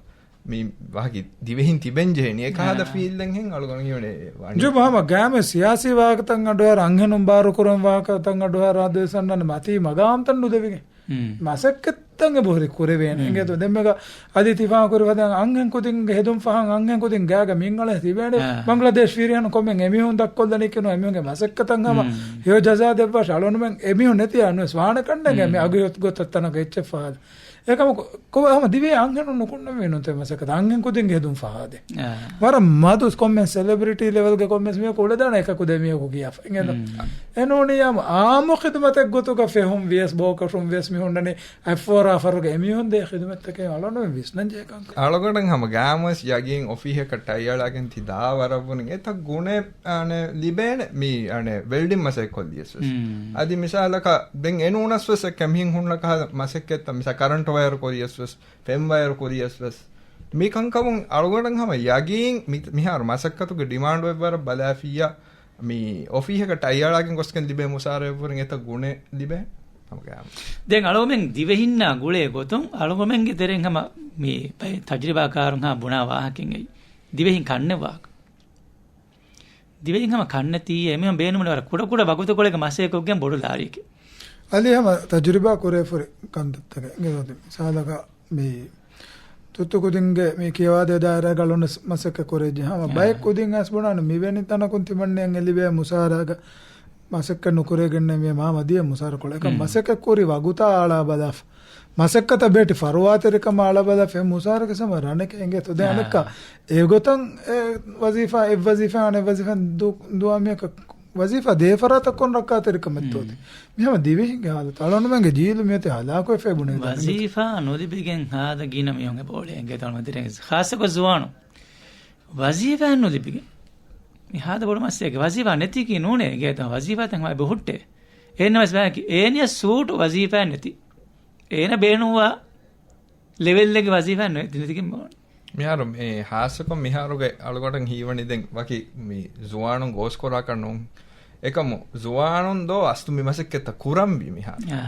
މި ވަކި ދިވެހިން ތިބެން ޖެހެނީ. އެ ކަހަލަ އާ. ފީލްއެއްހެން އަޅުގަނޑު ހީވަނީ ވަނީ. ޖުބް ހަމަ ގާމެ ސިޔާސީ ވާހަކަތައް އަޑުއަހަރު އަންހެނުން ބާރުކުރަން ވާހަކަތައް އަޑުއަހަރު އާދޭސަންނަން މަތީ މަގާމްތައް ނުދެވިގެން. މް. މަސައްކަތްތައް އެބަހުރި ކުރެވޭނެ. މް. އިނގޭތޯ ދެންމެގަ އަދި ތިފާ ކުރި ފަދައިން އަންހެން ކުދިންގެ ހެދުން ފަހަން އަންހެން ކުދިން ގާގަ މިންއަޅެ ތިބޭނެ. އާ. ބަންގްލަދޭޝް ފިރިހެނުން ކޮމެން އެމީހުން ދައްކޮށްލަނީ ކިނު އެމީހުންގެ މަސައްކަތަށް ހަމަ މް. ހެޔޮ ޖަޒާ ދެއްވާށި އަޅުނުމެން އެމީހުން ނެތިޔާ ނުވެސް ވާނެ ކަންނޭނގެ މި އާ. އަގު ހިއޮތް ގޮތަށް ތަނަކަށް އެއްޗެއް ފަހާލަ. އެކަމަކު، ކޮ-، ހަމަ ދިވެހި އަންހެނުން ނުކުންނަމީނުން ތެ މަސައްކަތަށް އަންހެން ކުދިންގެ ހެދުން ފަހާދޭ. އާ. ވަރަށް މަދު ކޮންމެ ސެލެބްރިޓީ ލެވެލްގެ ކޮންމެސް މީހަކު އުޅެދާނެ އެކަކު ދެ މީހަކު ކިޔާފަ. އިނގޭތޯ؟ މް. އެނޫނީ އާ، އާއްމު ޚިދުމަތެއް ގޮތުގަ ފެހުން ވިޔަސް ބޯކޮށުން ވިޔަސް މި ހުންނަނީ އެއްފޯރާ ފަރުގެ އެމީހުން ދޭ ޚިދުމަތްތަކެއް އަޅުނު ވިސްނަން ޖެހޭ ކަންކަން. އަޅުގަނޑަށް ހަމަ ގާމުވެސް ޔަގީން އޮފީހަކަށް ޓައި އަޅާގެން ތި ދާ ވަރަށްވުނި އެތައް ގުނެ އަނެ ލިބޭނެ މި އަނެ ވެލްޑިން މަސައްކަތް ކޮށްލިޔަސް ވެސް. މް. އަދި މިސާލަކަށް ދެން އެނޫނަސް ވެސް އެއްކަ މިހެން ހުންނަ ކަހަލަ މަސައްކަތްތައް މިސާ ކަރަންޓް ވަޔަރު ކުރިޔަސް ވެސް، ފެން ވަޔަރު ކުރިޔަސް ވެސް. މި ކަންކަމުން އަޅުގަނޑަށް ހަމަ ޔަގީން މި، މިހާރު މަސައްކަތުގެ ޑިމާންޑު އެއްވަރަށް ބަލާފިއްޔާ މި އޮފީހަކަށް ޓައި އަޅާގެން ގޮސްގެން ލިބޭ މުސާރަ އެއްވުރެން އެތައް ގުނެ ލިބޭ. ހަމަ ގާމު. ދެން އަޅުމެން ދިވެހިންނާ ގުޅޭ ގޮތުން އަޅުގަމެންގެ ތެރެއިން ހަމަ މި ބައެއް ތަޖުރިބާކާރުން ހާ ބުނާ ވާހަކައިން އެއީ. ދިވެހިން ކަންނެއް ވާހަކަ. ދިވެހިން ހަމަ ކަންނެތީ އެމީހުން ބޭނުމުން ވަރަށް ކުޑަ ކުޑަ ވަގުތުކޮޅެއްގެ މަސައްކަތްކޮށްގެން ބޮޑު ލާރިއެކެއް. އަލި ހަމަ ތަޖުރިބާ ކުރެފުރި ކަންތައްތަކެއް. އިނގޭ މިސާލަކަށް މި ތުއްތު ކުދިންގެ މި ކިޔަވާދޭ ދާއިރާގަ އަޅުން މަސައްކަތް ކުރެއްޖެ. ހަމަ އާ. ބައެއް ކުދިން އަސް ބުނާނެ މިވެނި ތަނަކުން ތިމަންނެއަށް އެ ލިބޭ މުސާރާގަ މަސައްކަތް ނުކުރޭގެންނެ މި މާ މަދިޔަ މުސާރަ ކޮޅެއް. އެކަމް މް. މަސައްކަތް ކުރި ވަގުތާ އަޅާ ބަލާފަ. މަސައްކަތަށް ބޭޓި ފަރުވާތެރިކަމާ އަޅާ ބަލާފަ އެ މުސާރަގެ ސަމަ ރަނެކެ އެނގޭ ތޯ. ދެން އާ. އަނެއްކާ އެގޮތަށް އެ ވަޒީފާ، އެއް ވަޒީފާ އަނެއް ވަޒީފާ ދު-، ދުވާ މިއަކަށް ވަޒީފާ ދޭ ފަރާތަށް ކޮން ރައްކާތެރިކަމެއްތޯ މް. ތި؟ މި ހަމަ ދިވެހިންގެ ހާލަތު. އަޅުގަނޑުމެންގެ ޖީލު މިއޮތީ ހަލާކުވެފަ ބުނެ ދާނެ. ވަޒީފާ ނުލިބިގެން ހާދަ ގިނަ މީހުން އެބައުޅޭ އެނގޭތޯ މަދިރޭ. ޚާއްޞަކޮށް ޒުވާނު. ވަޒީފާ ނުލިބިގެން. މި ހާދަ ބޮޑު މައްސަލައެއް. ވަޒީފާ ނެތީކީ ނޫނޭ އެނގޭތޯ. ވަޒީފާތައް ހަމަ އެބަ ހުއްޓޭ. އެހެންނަމަވެސް ބަޔަކީ އޭނިޔަ ސޫޓު ވަޒީފާއެއް ނެތި. އޭނަ ބޭނުންވާ ލެވެލްއެއްގެ ވަޒީފާ ނެތި ނެތިގެން ބޯނެ. މިހާރު މި ހާއްސަކޮށް މިހާރުގެ އަޅުގަނޑަށް ހީވަނީ ދެން ވަކި މި ޒުވާނުން ގޯސްކުރާކަށް ނޫން. އެކަމު ޒުވާނުން ދޯ އަސްލު މި މަސައްކަތްތައް ކުރަންވީ މިހާރު. އާ.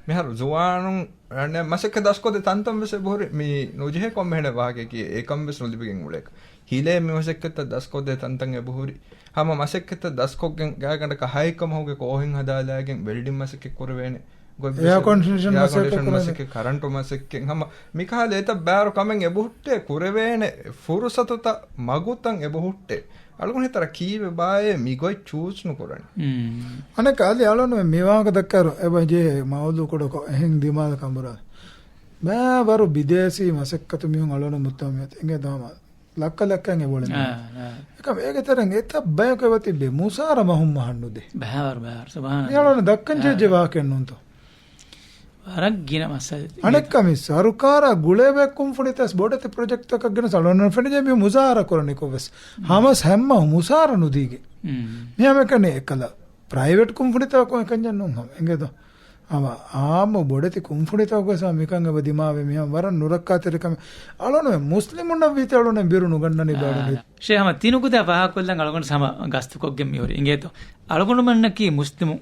މިހާރު ޒުވާނުން ރަނެ މަސައްކަތް ދަސްކޮށްދޭ ތަންތަން ވެސް އެބަހުރި މި ނުޖެހޭ ކޮންމެހެނެއް ވާހަކައަކީ އެކަން ވެސް ނުލިބިގެން އުޅޭކަ. ހިލޭ މި މަސައްކަތްތައް ދަސްކޮށްދޭ ތަންތަން އެބަހުރި. ހަމަ މަސައްކަތްތައް ދަސްކޮށްގެން ގާތްގަނޑަކަށް ހައެއްކަ މަހުގެ ކޯހެއް ހަދާލާގެން ވެލްޑިން މަސައްކަތް ކުރެވޭނެ. ގޮތް އެއާ ކޮންޑިޝަން އެއާ މަސައްކަތް ކޮންޑިޝަން ކުރެވޭނެ. މަސައްކަތް، ކަރަންޓު މަސައްކަތް ހަމަ މިކަހަލަ އެތައް ބާރު ކަމެއް އެބަހުއްޓޭ ކުރެވޭނެ ފުރުސަތުތައް މަގުތައް އެބަހުއްޓޭ. އަޅުގަނޑު ހިތަރަ ކީއްވެ ބާއޭ މި ގޮތް ޗޫސް ނުކުރަނީ. މް. އަނެއްކާ އަލި އަޅުން މި ވާހަކަ ދައްކާއިރު އެބަ ޖެހޭ މައުޟޫ ކުޑަކޮށް އެހެން ދިމާލަކަށް އަނބުރާ. ބައިވަރު ބިދޭސީ މަސައްކަތު މީހުން އަޅުން މުއްތަމަމް އިނގޭ ދާމާ ލައްކަ ލައްކައިން އެބައުޅެނީ. އާ، އާ. އެކަމް އޭގެ ތެރެއިން އެތައް ބަޔަކު އެބަތިބެ މުސާރަ މަހުން މަހަށް ނުދޭ. ބަހާވަރު، ބަހާވަރު، ސުބްޙާނަﷲ. މި އަޅުން ދައްކަން އާ. ޖެހޭ ވާހަކައެއް ނޫންތޯ. ވަރަށް ގިނަ މައްސަލަ. އަނެއްކާ މި ސަރުކާރާ ގުޅޭ ބައެއް ކުންފުނިތައް ބޮޑެތި ޕްރޮޖެކްޓްތަކަށް ގެނެސް އަޅުން ފެނިޖެ މި މުސާރަ ކުރަނިކޮށް ވެސް. ހަމަސް ހަމަ މުސާރަ ނުދީގެ. މް. މި ހަމައެކަނި އެކަލަ ޕްރައިވެޓް ކުންފުނިތަކުން އެކަންޏެއް ނޫން ހަމަ. އެނގޭތޯ؟ ހަމަ އާއްމު ބޮޑެތި ކުންފުނިތަކުގެ ސަމަ މިކަން އެބަ ދިމާވެ މިހާ ވަރަށް ނުރައްކާތެރިކަމެއް. އަޅުން މުސްލިމުންނަށް ވީތި އަޅުން ބިރު ނުގަންނަނީ ބާޑުން. ޝޭ ހަމަ ތިނުކުތާ ފާހަކޮށްލަން އަޅުގަނޑު ހަމަ ގަސްތުކޮށްގެން މިހުރި. އިނގޭތޯ؟ އަޅުގަނޑުމެންނަކީ މުސްލިމު.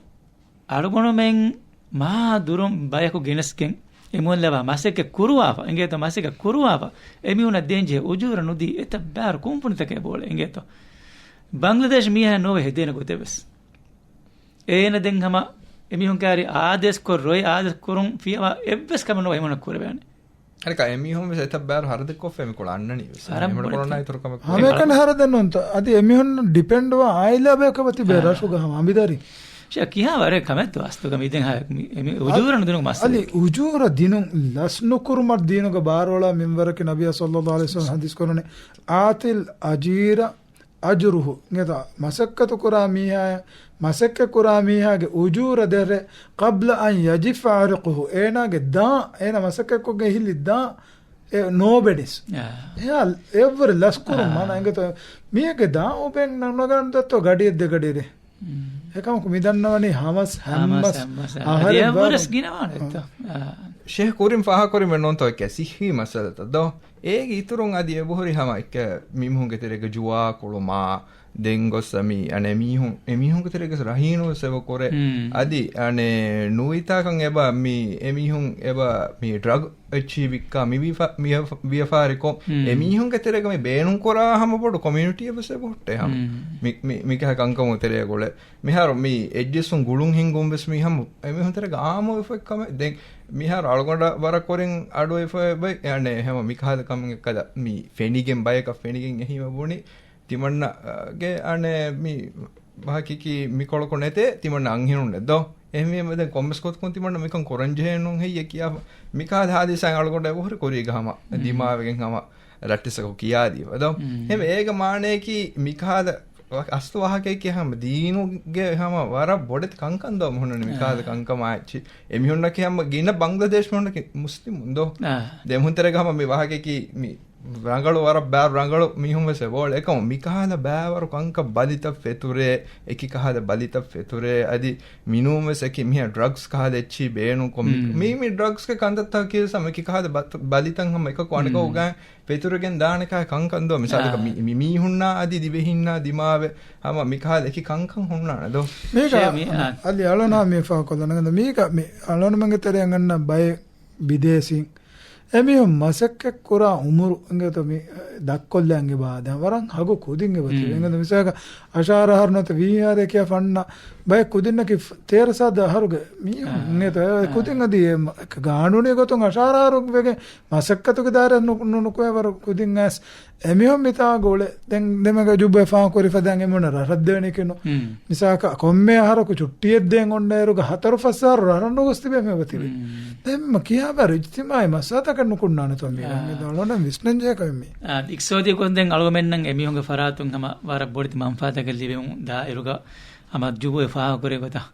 އަޅުގަނޑުމެން މާ ދުރުން ބަޔަކު ގެނެސްގެން އެމީހުން ލަވާ މަސައްކަތް ކުރުވާފަ. އިނގޭތޯ؟ މަސައްކަތް ކުރުވާފަ. އެމީހުންނަށް ދޭންޖެހޭ އުޖޫރަ ނުދީ އެތައް ބާރު ކުންފުނިތަކެއް ބޯޅެ. އިނގޭތޯ؟ ބަންގްލަދޭޝް މީހާ ނޯވެ ހެދޭނެ ގޮތެއް ވެސް. އޭނަ ދެން ހަމަ އެމީހުން ކާރި އާދޭސްކޮށް ރޮއެ އާދޭސް ކުރުން ފިޔަވާ އެއްވެސް ކަމެއް ނޯވެ އެމީހުންނަށް ކުރެވޭނެ. އަނެކާ އެމީހުން ވެސް އެތައް ބާރު ހަރަދެއްކޮށްފަ މިކޮޅަށް އަންނަނީ ވެސް. ހަރަ އެމީހުން ބޮޑެތި. ކޮރޯނާ އިތުރު ކަމެއް ހަމައެކަނި ކުރެވޭނެ. ހަރަދެއް ނޫންތަ؟ އަދި އެމީހުން ޑިޕެންޑްވާ އާއިލާ ބަޔަކަށް ވަތި ބޭ ހާ. ރަށުގަ ހަމަ އަނބިދާރި. ޝޭ ކިހާ ވަރެއް ކަމެއްތޯ އަސްލުގަ މި ދެން ހާ މި، މި އުޖޫރަ ނުދިނު މައްސަލަ. އަލި އުޖޫރަ ދިނުން ލަސް ނުކުރުމަށް ދީނުގަ ބާރުއަޅާ މިންވަރަކީ ނަބިއްޔާ ޞައްލައްލާހު ޢަލައިހި ވަސައްލަމަ ޙަދީޘް ކުރަނީ، އާތިލް އަޖީރަ އަޖުރުހު، އިނގޭތޯ، މަސައްކަތު ކުރާ މީހާ، މަސައްކަތް ކުރާ މީހާގެ އުޖޫރަ ދެރޭ، ޤަބްލަ އަން ޔަޖިފަ ޢަރަޤުހު، އޭނާގެ ދާން، އޭނާ މަސައްކަތްކޮށްގެން ހިއްލި ދާން، އެ ނޯބެޑިސް. އާ. އެއާ އެއްވަރެ ލަސްކުރުން އާ. މާނަ އިނގޭތޯ، މީހެއްގެ ދާން އުބެން ނަ-، ނަގަން ދައްތޯ ގަޑިއެއް ދެ ގަޑިއެއް. މް. އެކަމަކު މި ދަންނަވަނީ ހަމަސް، ހަމަސް، ހަމަސް، ހަމަސް. އަހަރެން އަދި އެއްވަރަސް ބާރު-، ގިނަވާނެތޯ. އާ. އާ. ޝޭހް ކުރިން ފާހަގަކުރި މެންނޯންތޯ ކެ ސިއްހީ މައްސަލަތައް ދޯ؟ އޭގެ އިތުރުން އަދި އެބަހުރި ހަމަ އެއްކަ މީހުންގެ ތެރޭގަ ޖުވާ ކުޅުމާ، ދެން ގޮސް މި އަނެ މީހުން، އެ މީހުންގެ ތެރޭގަ ރަހީނު ވެސް އެބަ ކުރޭ. މް. އަދި އަނެ ނުވިތާކަން އެބަ މި އެ މީހުން އެބަ މި ޑްރަގް އެއްޗި ވިއްކާ މި ވިޔަފާ-، ވިޔަ-، ވިޔަފާރިކޮށް، މް. އެ މީހުންގެ ތެރޭގަ މި ބޭނުން ކުރާ ހަމަ ބޮޑު ކޮމިއުނިޓީއެއް ވެސް އެބަ ހުއްޓޭ ހަމަ. މް. މި، މި، މިކަހަ ކަންކަމު ތެރޭ ގުޅޭ. މިހާރު މި އެއްޖިސުން ގުޅުން ހިންގުން ވެސް މި ހަމަ އެމީހުން ތެރޭގަ އާއްމުވެފައި ކަމެއް. ދެން މިހާރު އަޅުގަނޑަށް ވަރަށް ކުރިން އަޑުއިފައި ބައި، އަނެ ހަމަ މިކަހަލަ ކަމެއް ކަލަ މި ފެނިގެން ބަޔަކަށް ފެނިގެން އެހީމަ ބުނި ތިމަންނަގެ އަނެ މި ވަހަކީކީ މިކޮޅަކު ނެތޭ ތިމަންނަ އަންހެނުންނެއް ދޯ؟ އެހެންވީމަ ދެން ކޮންމެސް ގޮތަކުން ތިމަންނަ މިކަން ކުރަންޖެހޭނުން ހެއްޔޭ ކިޔާފަ. މިކަހަލަ ހާދިސާއެއް އަޅުގަނޑަށް އެބަހުރި ކުރީގަ ހަމަ މް. ދިމާވެގެން ހަމަ ރައްޓިސަކު ކިޔާދީފަ ދޯ؟ މް. އެހެންވެ އޭގެ މާނަޔަކީ މިކަހަލަ އަސްލު ވާހަކައެކޭ ހަމަ ދީނުގެ ހަމަ ވަރަށް ބޮޑެތި ކަންކަން ދޯ މިހުންނަނީ މިކަހަލަ އާ. ކަންކަމާ އެއްޗި. އެމީހުންނަކީ ހަމަ ގިނަ ބަންގްލަދޭޝް މީހުންނަކީ މުސްލިމުން ދޯ؟ އާ. ދެމީހުން ތެރޭގަ ހަމަ މި ވާހަކައަކީ މި ރަނގަޅު ވަރަށް ބާރު ރަނގަޅު މީހުން ވެސް އެބައުޅޭ. އެކަމު މިކަހަލަ ބާވަރު ކަންކަން ބަލިތައް ފެތުރޭ، އެކި ކަހަލަ ބަލިތައް ފެތުރޭ، އަދި މިނޫން ވެސް އެކި މިހާ ޑްރަގްސް ކަހަލަ އެއްޗި ބޭނުން ކޮށް މި، މް. މި، މި ޑްރަގްސްގެ ކަންތައްތަކަކީ ވެސް ހަމަ އެކި ކަހަލަ ބަތު-، ބަލިތައް ހަމަ އެކަކު އަނެކަކު މް. ގާތް ފެތުރެގެން ދާނެ ކަހަލަ ކަންކަން ދޯ؟ މިސާލަކަށް އާ. މި، މި މީހުންނާ އަދި ދިވެހިންނާ ދިމާވެ ހަމަ މިކަހަލަ އެކި ކަންކަން ހުންނާނެ ދޯ؟ މީގަ ޝޭ، މި، އާ. އަލި އަޅުނާ މި ފާކޮށްލަން ނަގަން މީގަ މި އަޅުނުމެންގެ ތެރެއަށް އަންނަ ބައެއް ބިދޭސީން އެމީހުން މަސައްކަތް ކުރާ އުމުރު އިނގޭތޯ މި ދަށްކޮށްލާން އެބަ ދެން ވަރަށް ހަގު ކުދިން އެބަތިބޭ. އިނގޭތޯ މިސާލަކަށް އަށާރަ އަހަރު ނުވަތަ ވީހާރަ ކިޔާ ފަންނަ ބައެއް ކުދިންނަކީ ތޭރަ ސާދަ އަހަރުގެ މީހުން އިނގޭތޯ. އެ ކުދިން އަދި ގާނޫނީ ގޮތުން އަށާރަ އަހަރު ވެގެން މަސައްކަތުގެ ދާއިރާ ނު-، ނު-، ނުކުމެވަރު ކުދިން އައިސް އެމީހުން މިތާގަ އުޅެ ދެން ދެމެގަ ޖުބް އެ ފާހަގަކުރި ފަދައިން އެމީހުންނަށް ރަށްރަށް ދޭނެކެނު. މިސާލަކަށް ކޮންމެ އަހަރަކު ޗުއްޓިއެއް ދޭން އޮންނައިރުގަ ހަތަރު ފަސް އަހަރު ރަށްރަށް ނުގޮސް ތިބެ މި އޮތިބެ. ދެން މަ ކިހާބާރު އިޖްތިމާއީ މައްސަލަތަކެއް ނުކުންނާނެތޯ މީ އަޅުގަނޑު ދެން އަޅުގަނޑަށް ވިސްނަން ޖެހޭ ކަމެއް މީ. އިޤްތިޞާދީ ގޮތުން ދެން އަޅުގަމެންނަށް އެމީހުންގެ ފަރާތުން ހަމަ ވަރަށް ބޮޑެތި މަންފާތަކެއް ލިބެމުން ދާއިރުގަ ހަމަ ޖުބް އެ ފާހަގަކުރި ގޮތަށް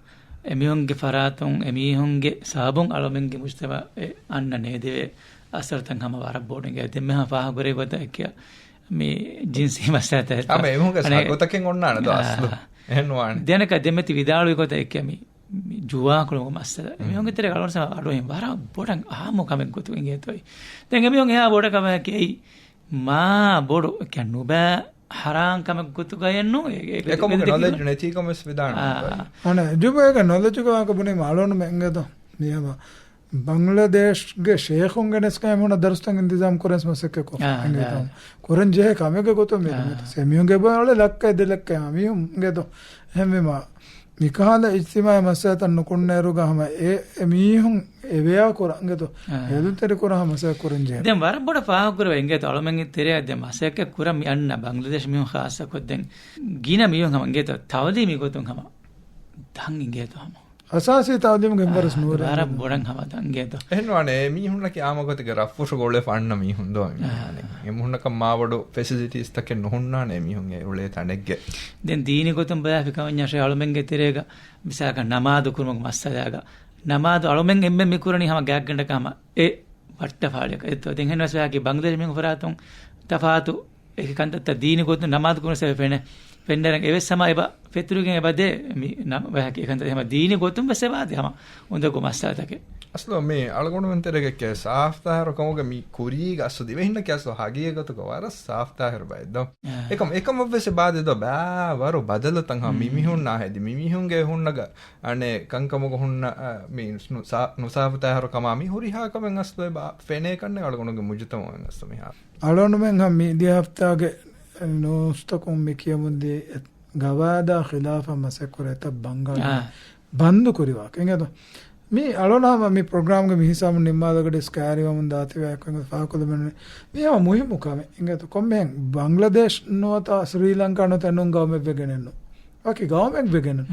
އެމީހުންގެ ފަރާތުން އެމީހުންގެ ސަބަބުން އަޅުމެންގެ މުޖްތަމަޢެއް އަންނަ ނޭދެވޭ އަސަރުތައް ހަމަ ވަރަށް ބޮޑު އިނގޭ. ދެންމެހާ ފާހަގަކުރޭ ގޮތަށް އެއްކިޔަ މި ޖިންސީ މައްސަލަތައް އެއްކިޔަ އަމަ އެމީހުންގެ ހަގުތަކެއް އޮންނާނެ ދޯ އަސްލު. އެހެން ނުވާނެ. ދެނެކަ ދެމެތި ވިދާޅުވި ގޮތަށް އެއްކިޔަ މި، މި ޖުވާކުޅުމުގެ މައްސަލަ. އެމީހުންގެ ތެރޭ އަޅުގަނޑު ސަމާ އަޑުއިން ވަރަށް ބޮޑަށް އާއްމު ކަމެއް ގޮތުގަ އިނގޭތޯ. ދެން އެމީހުން އެހާ ބޮޑަށް ކަމަކީ އެއީ މާ ބޮޑު އެކަން ނުބައި ހަރާން ކަމެއް ގޮތުގައެއްނު. އެކަމުގެ ނޮލެޖް ނެތީކަމަށް ވެސް ވިދާޅު. އަނެ ޖުބް އޭގެ ނޮލެޖުގެ ވާހަކަ ބުނީމަ އަޅުން އެނގޭތޯ މިހަމަ ބަނގްލަދޭޝްގެ ޝޭޚުންގެ ނެސްކައި މިހުނަ ދަރުސްތައް އިންތިޒާމް ކުރެން މަސައްކަތް ކޮށް އެނގޭތޯ. ކުރަން ޖެހޭ ކަމެއްގެ ގޮތުން މި ސެމިހުންގެ ބައި އޮޅެ ލައްކައެއް ދެ ލައްކައެއް މީހުން އެނގޭތޯ. އެހެންވީމަ މިކަހަލަ އިޖްތިމާޢީ މައްސަލަތައް ނުކުންނައިރުގަ ހަމަ އެ، އެ މީހުން އެވެޔާ ކުރަން އިނގޭތޯ. އާ. ހެދުންތެރި ކުރަން ހަމަ މަސައްކަތް ކުރަން ޖެހޭ. ދެން ވަރަށް ބޮޑަށް ފާހަގަކުރެވޭ އިނގޭތޯ އަޅުމެންގެ ތެރެއަށް ދެން މަސައްކަތް ކުރަން މި އަންނަ ބަނގްލަދޭޝް މީހުން ޚާއްޞަކޮށް ދެން ގިނަ މީހުން ހަމަ އިނގޭތޯ ތައުލީމީ ގޮތުން ހަމަ ދަން އިނގޭތޯ ހަމަ. އަސާސީ ތައުލީމުގެ މިންވަރަސް އާ، ނޫރޭ ވަރަށް އިނގޭތޯ. ބޮޑަށް ހަމަ ދަން އިނގޭތޯ. އެހެންވާނެ އެ މީހުންނަކީ އާއްމު ގޮތުގެ ރަށްފުށުގަ އުޅެފަ އަންނަ މީހުން ދޯ އާ. އެމީހުންނަކަށް މާބޮޑު ފެސިލިޓީސްތަކެއް ނުހުންނާނެ އެމީހުން އެ އުޅޭ ތަނެއްގެ. ދެން ދީނީ ގޮތުން ބަލާފި ކަމަށް އަޅުމެންގެ ތެރޭގަ މިސާލަކަށް ނަމާދު ކުރުމުގެ މައްސަލާގަ ނަމާދު އަޅުމެން އެންމެ މި ކުރަނީ ހަމަ ގާތްގަނޑަކަށް ހަމަ އެ ވައްޓަފާޅިއަކަށް އެއްތޯ. ދެން ހެން ވެސް ވާކި ބަނގްލަދޭޝް މީހުން ފަރާތުން ތަފާތު އެކި ކަންތައްތައް ދީނީ ގޮތުން ނަމާދު ކުރުން ސަބަބެން ފެންނަ، ފެންނަރަން އެވެސް ހަމަ އެބަ ފެތުރިގެން އެބަ ދޭ މި ނަ-، ވަހަކީ އެކަންތައް ހަމަ ދީނީ ގޮތުން ވެސް އެބަ ދޭ ހަމަ އުނދަގޫ މައްސަލަތަކެއް. އަސްލު މި އަޅުގަނޑުމެން ތެރޭގެ ސާފްތާހިރު ކަމުގެ މި ކުރީގަ އަސްލު ދިވެހިންނަކީ އަސްލު ހަގީގަތުގަ ވަރަށް ސާފްތާހިރު ބައެއް ދޯ. އާ. އެކަމަ، އެކަމަށް ވެސް އެބަ ދޭ ދޯ ބާވަރު ބަދަލުތައް ހަމަ މި މީހުންނާ ހެދި މި މީހުންގެ ހުންނަގަ އަނެއް ކަންކަމުގަ ހުންނަ، އަ، މި ނުސާ-، ނުސާފުތާހިރު ކަމާ މި ހުރިހާ ކަމެއް އަސްލު އެބަ ފެނޭ ކަންނެ އަޅުގަނޑުގެ މުޖުތަމައު އަސްލު މިހާ. އަޅުގަނޑުމެން ހަމަ މި ދިޔަ ހަފްތާގެ ނޫސްތަކުން މި ކިޔަމުންދީ ގަވާއިދާ ޚިލާފަށް މަސައްކަތް ކުރޭ އެތައް ބަންގާޅި އާ. ބަންދު ކުރިވާކަން އިނގޭތޯ. މި އަޅުނާމަ މި ޕްރޮގްރާމްގެ މި ހިސާބުން ނިންމާލަގަޑި ސްކާރިވަމުން ދާތިވެ އެކު އެނގޭ ފާކުލަމެން މި ހަމަ މުހިއްމު ކަމެއް އިނގޭތޯ. ކޮންމެހެން ބަންގްލަދޭޝް ނުވަތަ ސްރީލަންކާ ނުވަތަ ނޫން ގައުމެއް ވެގެނެއްނު. ވަކި ގައުމެއް ވެގެނެއް.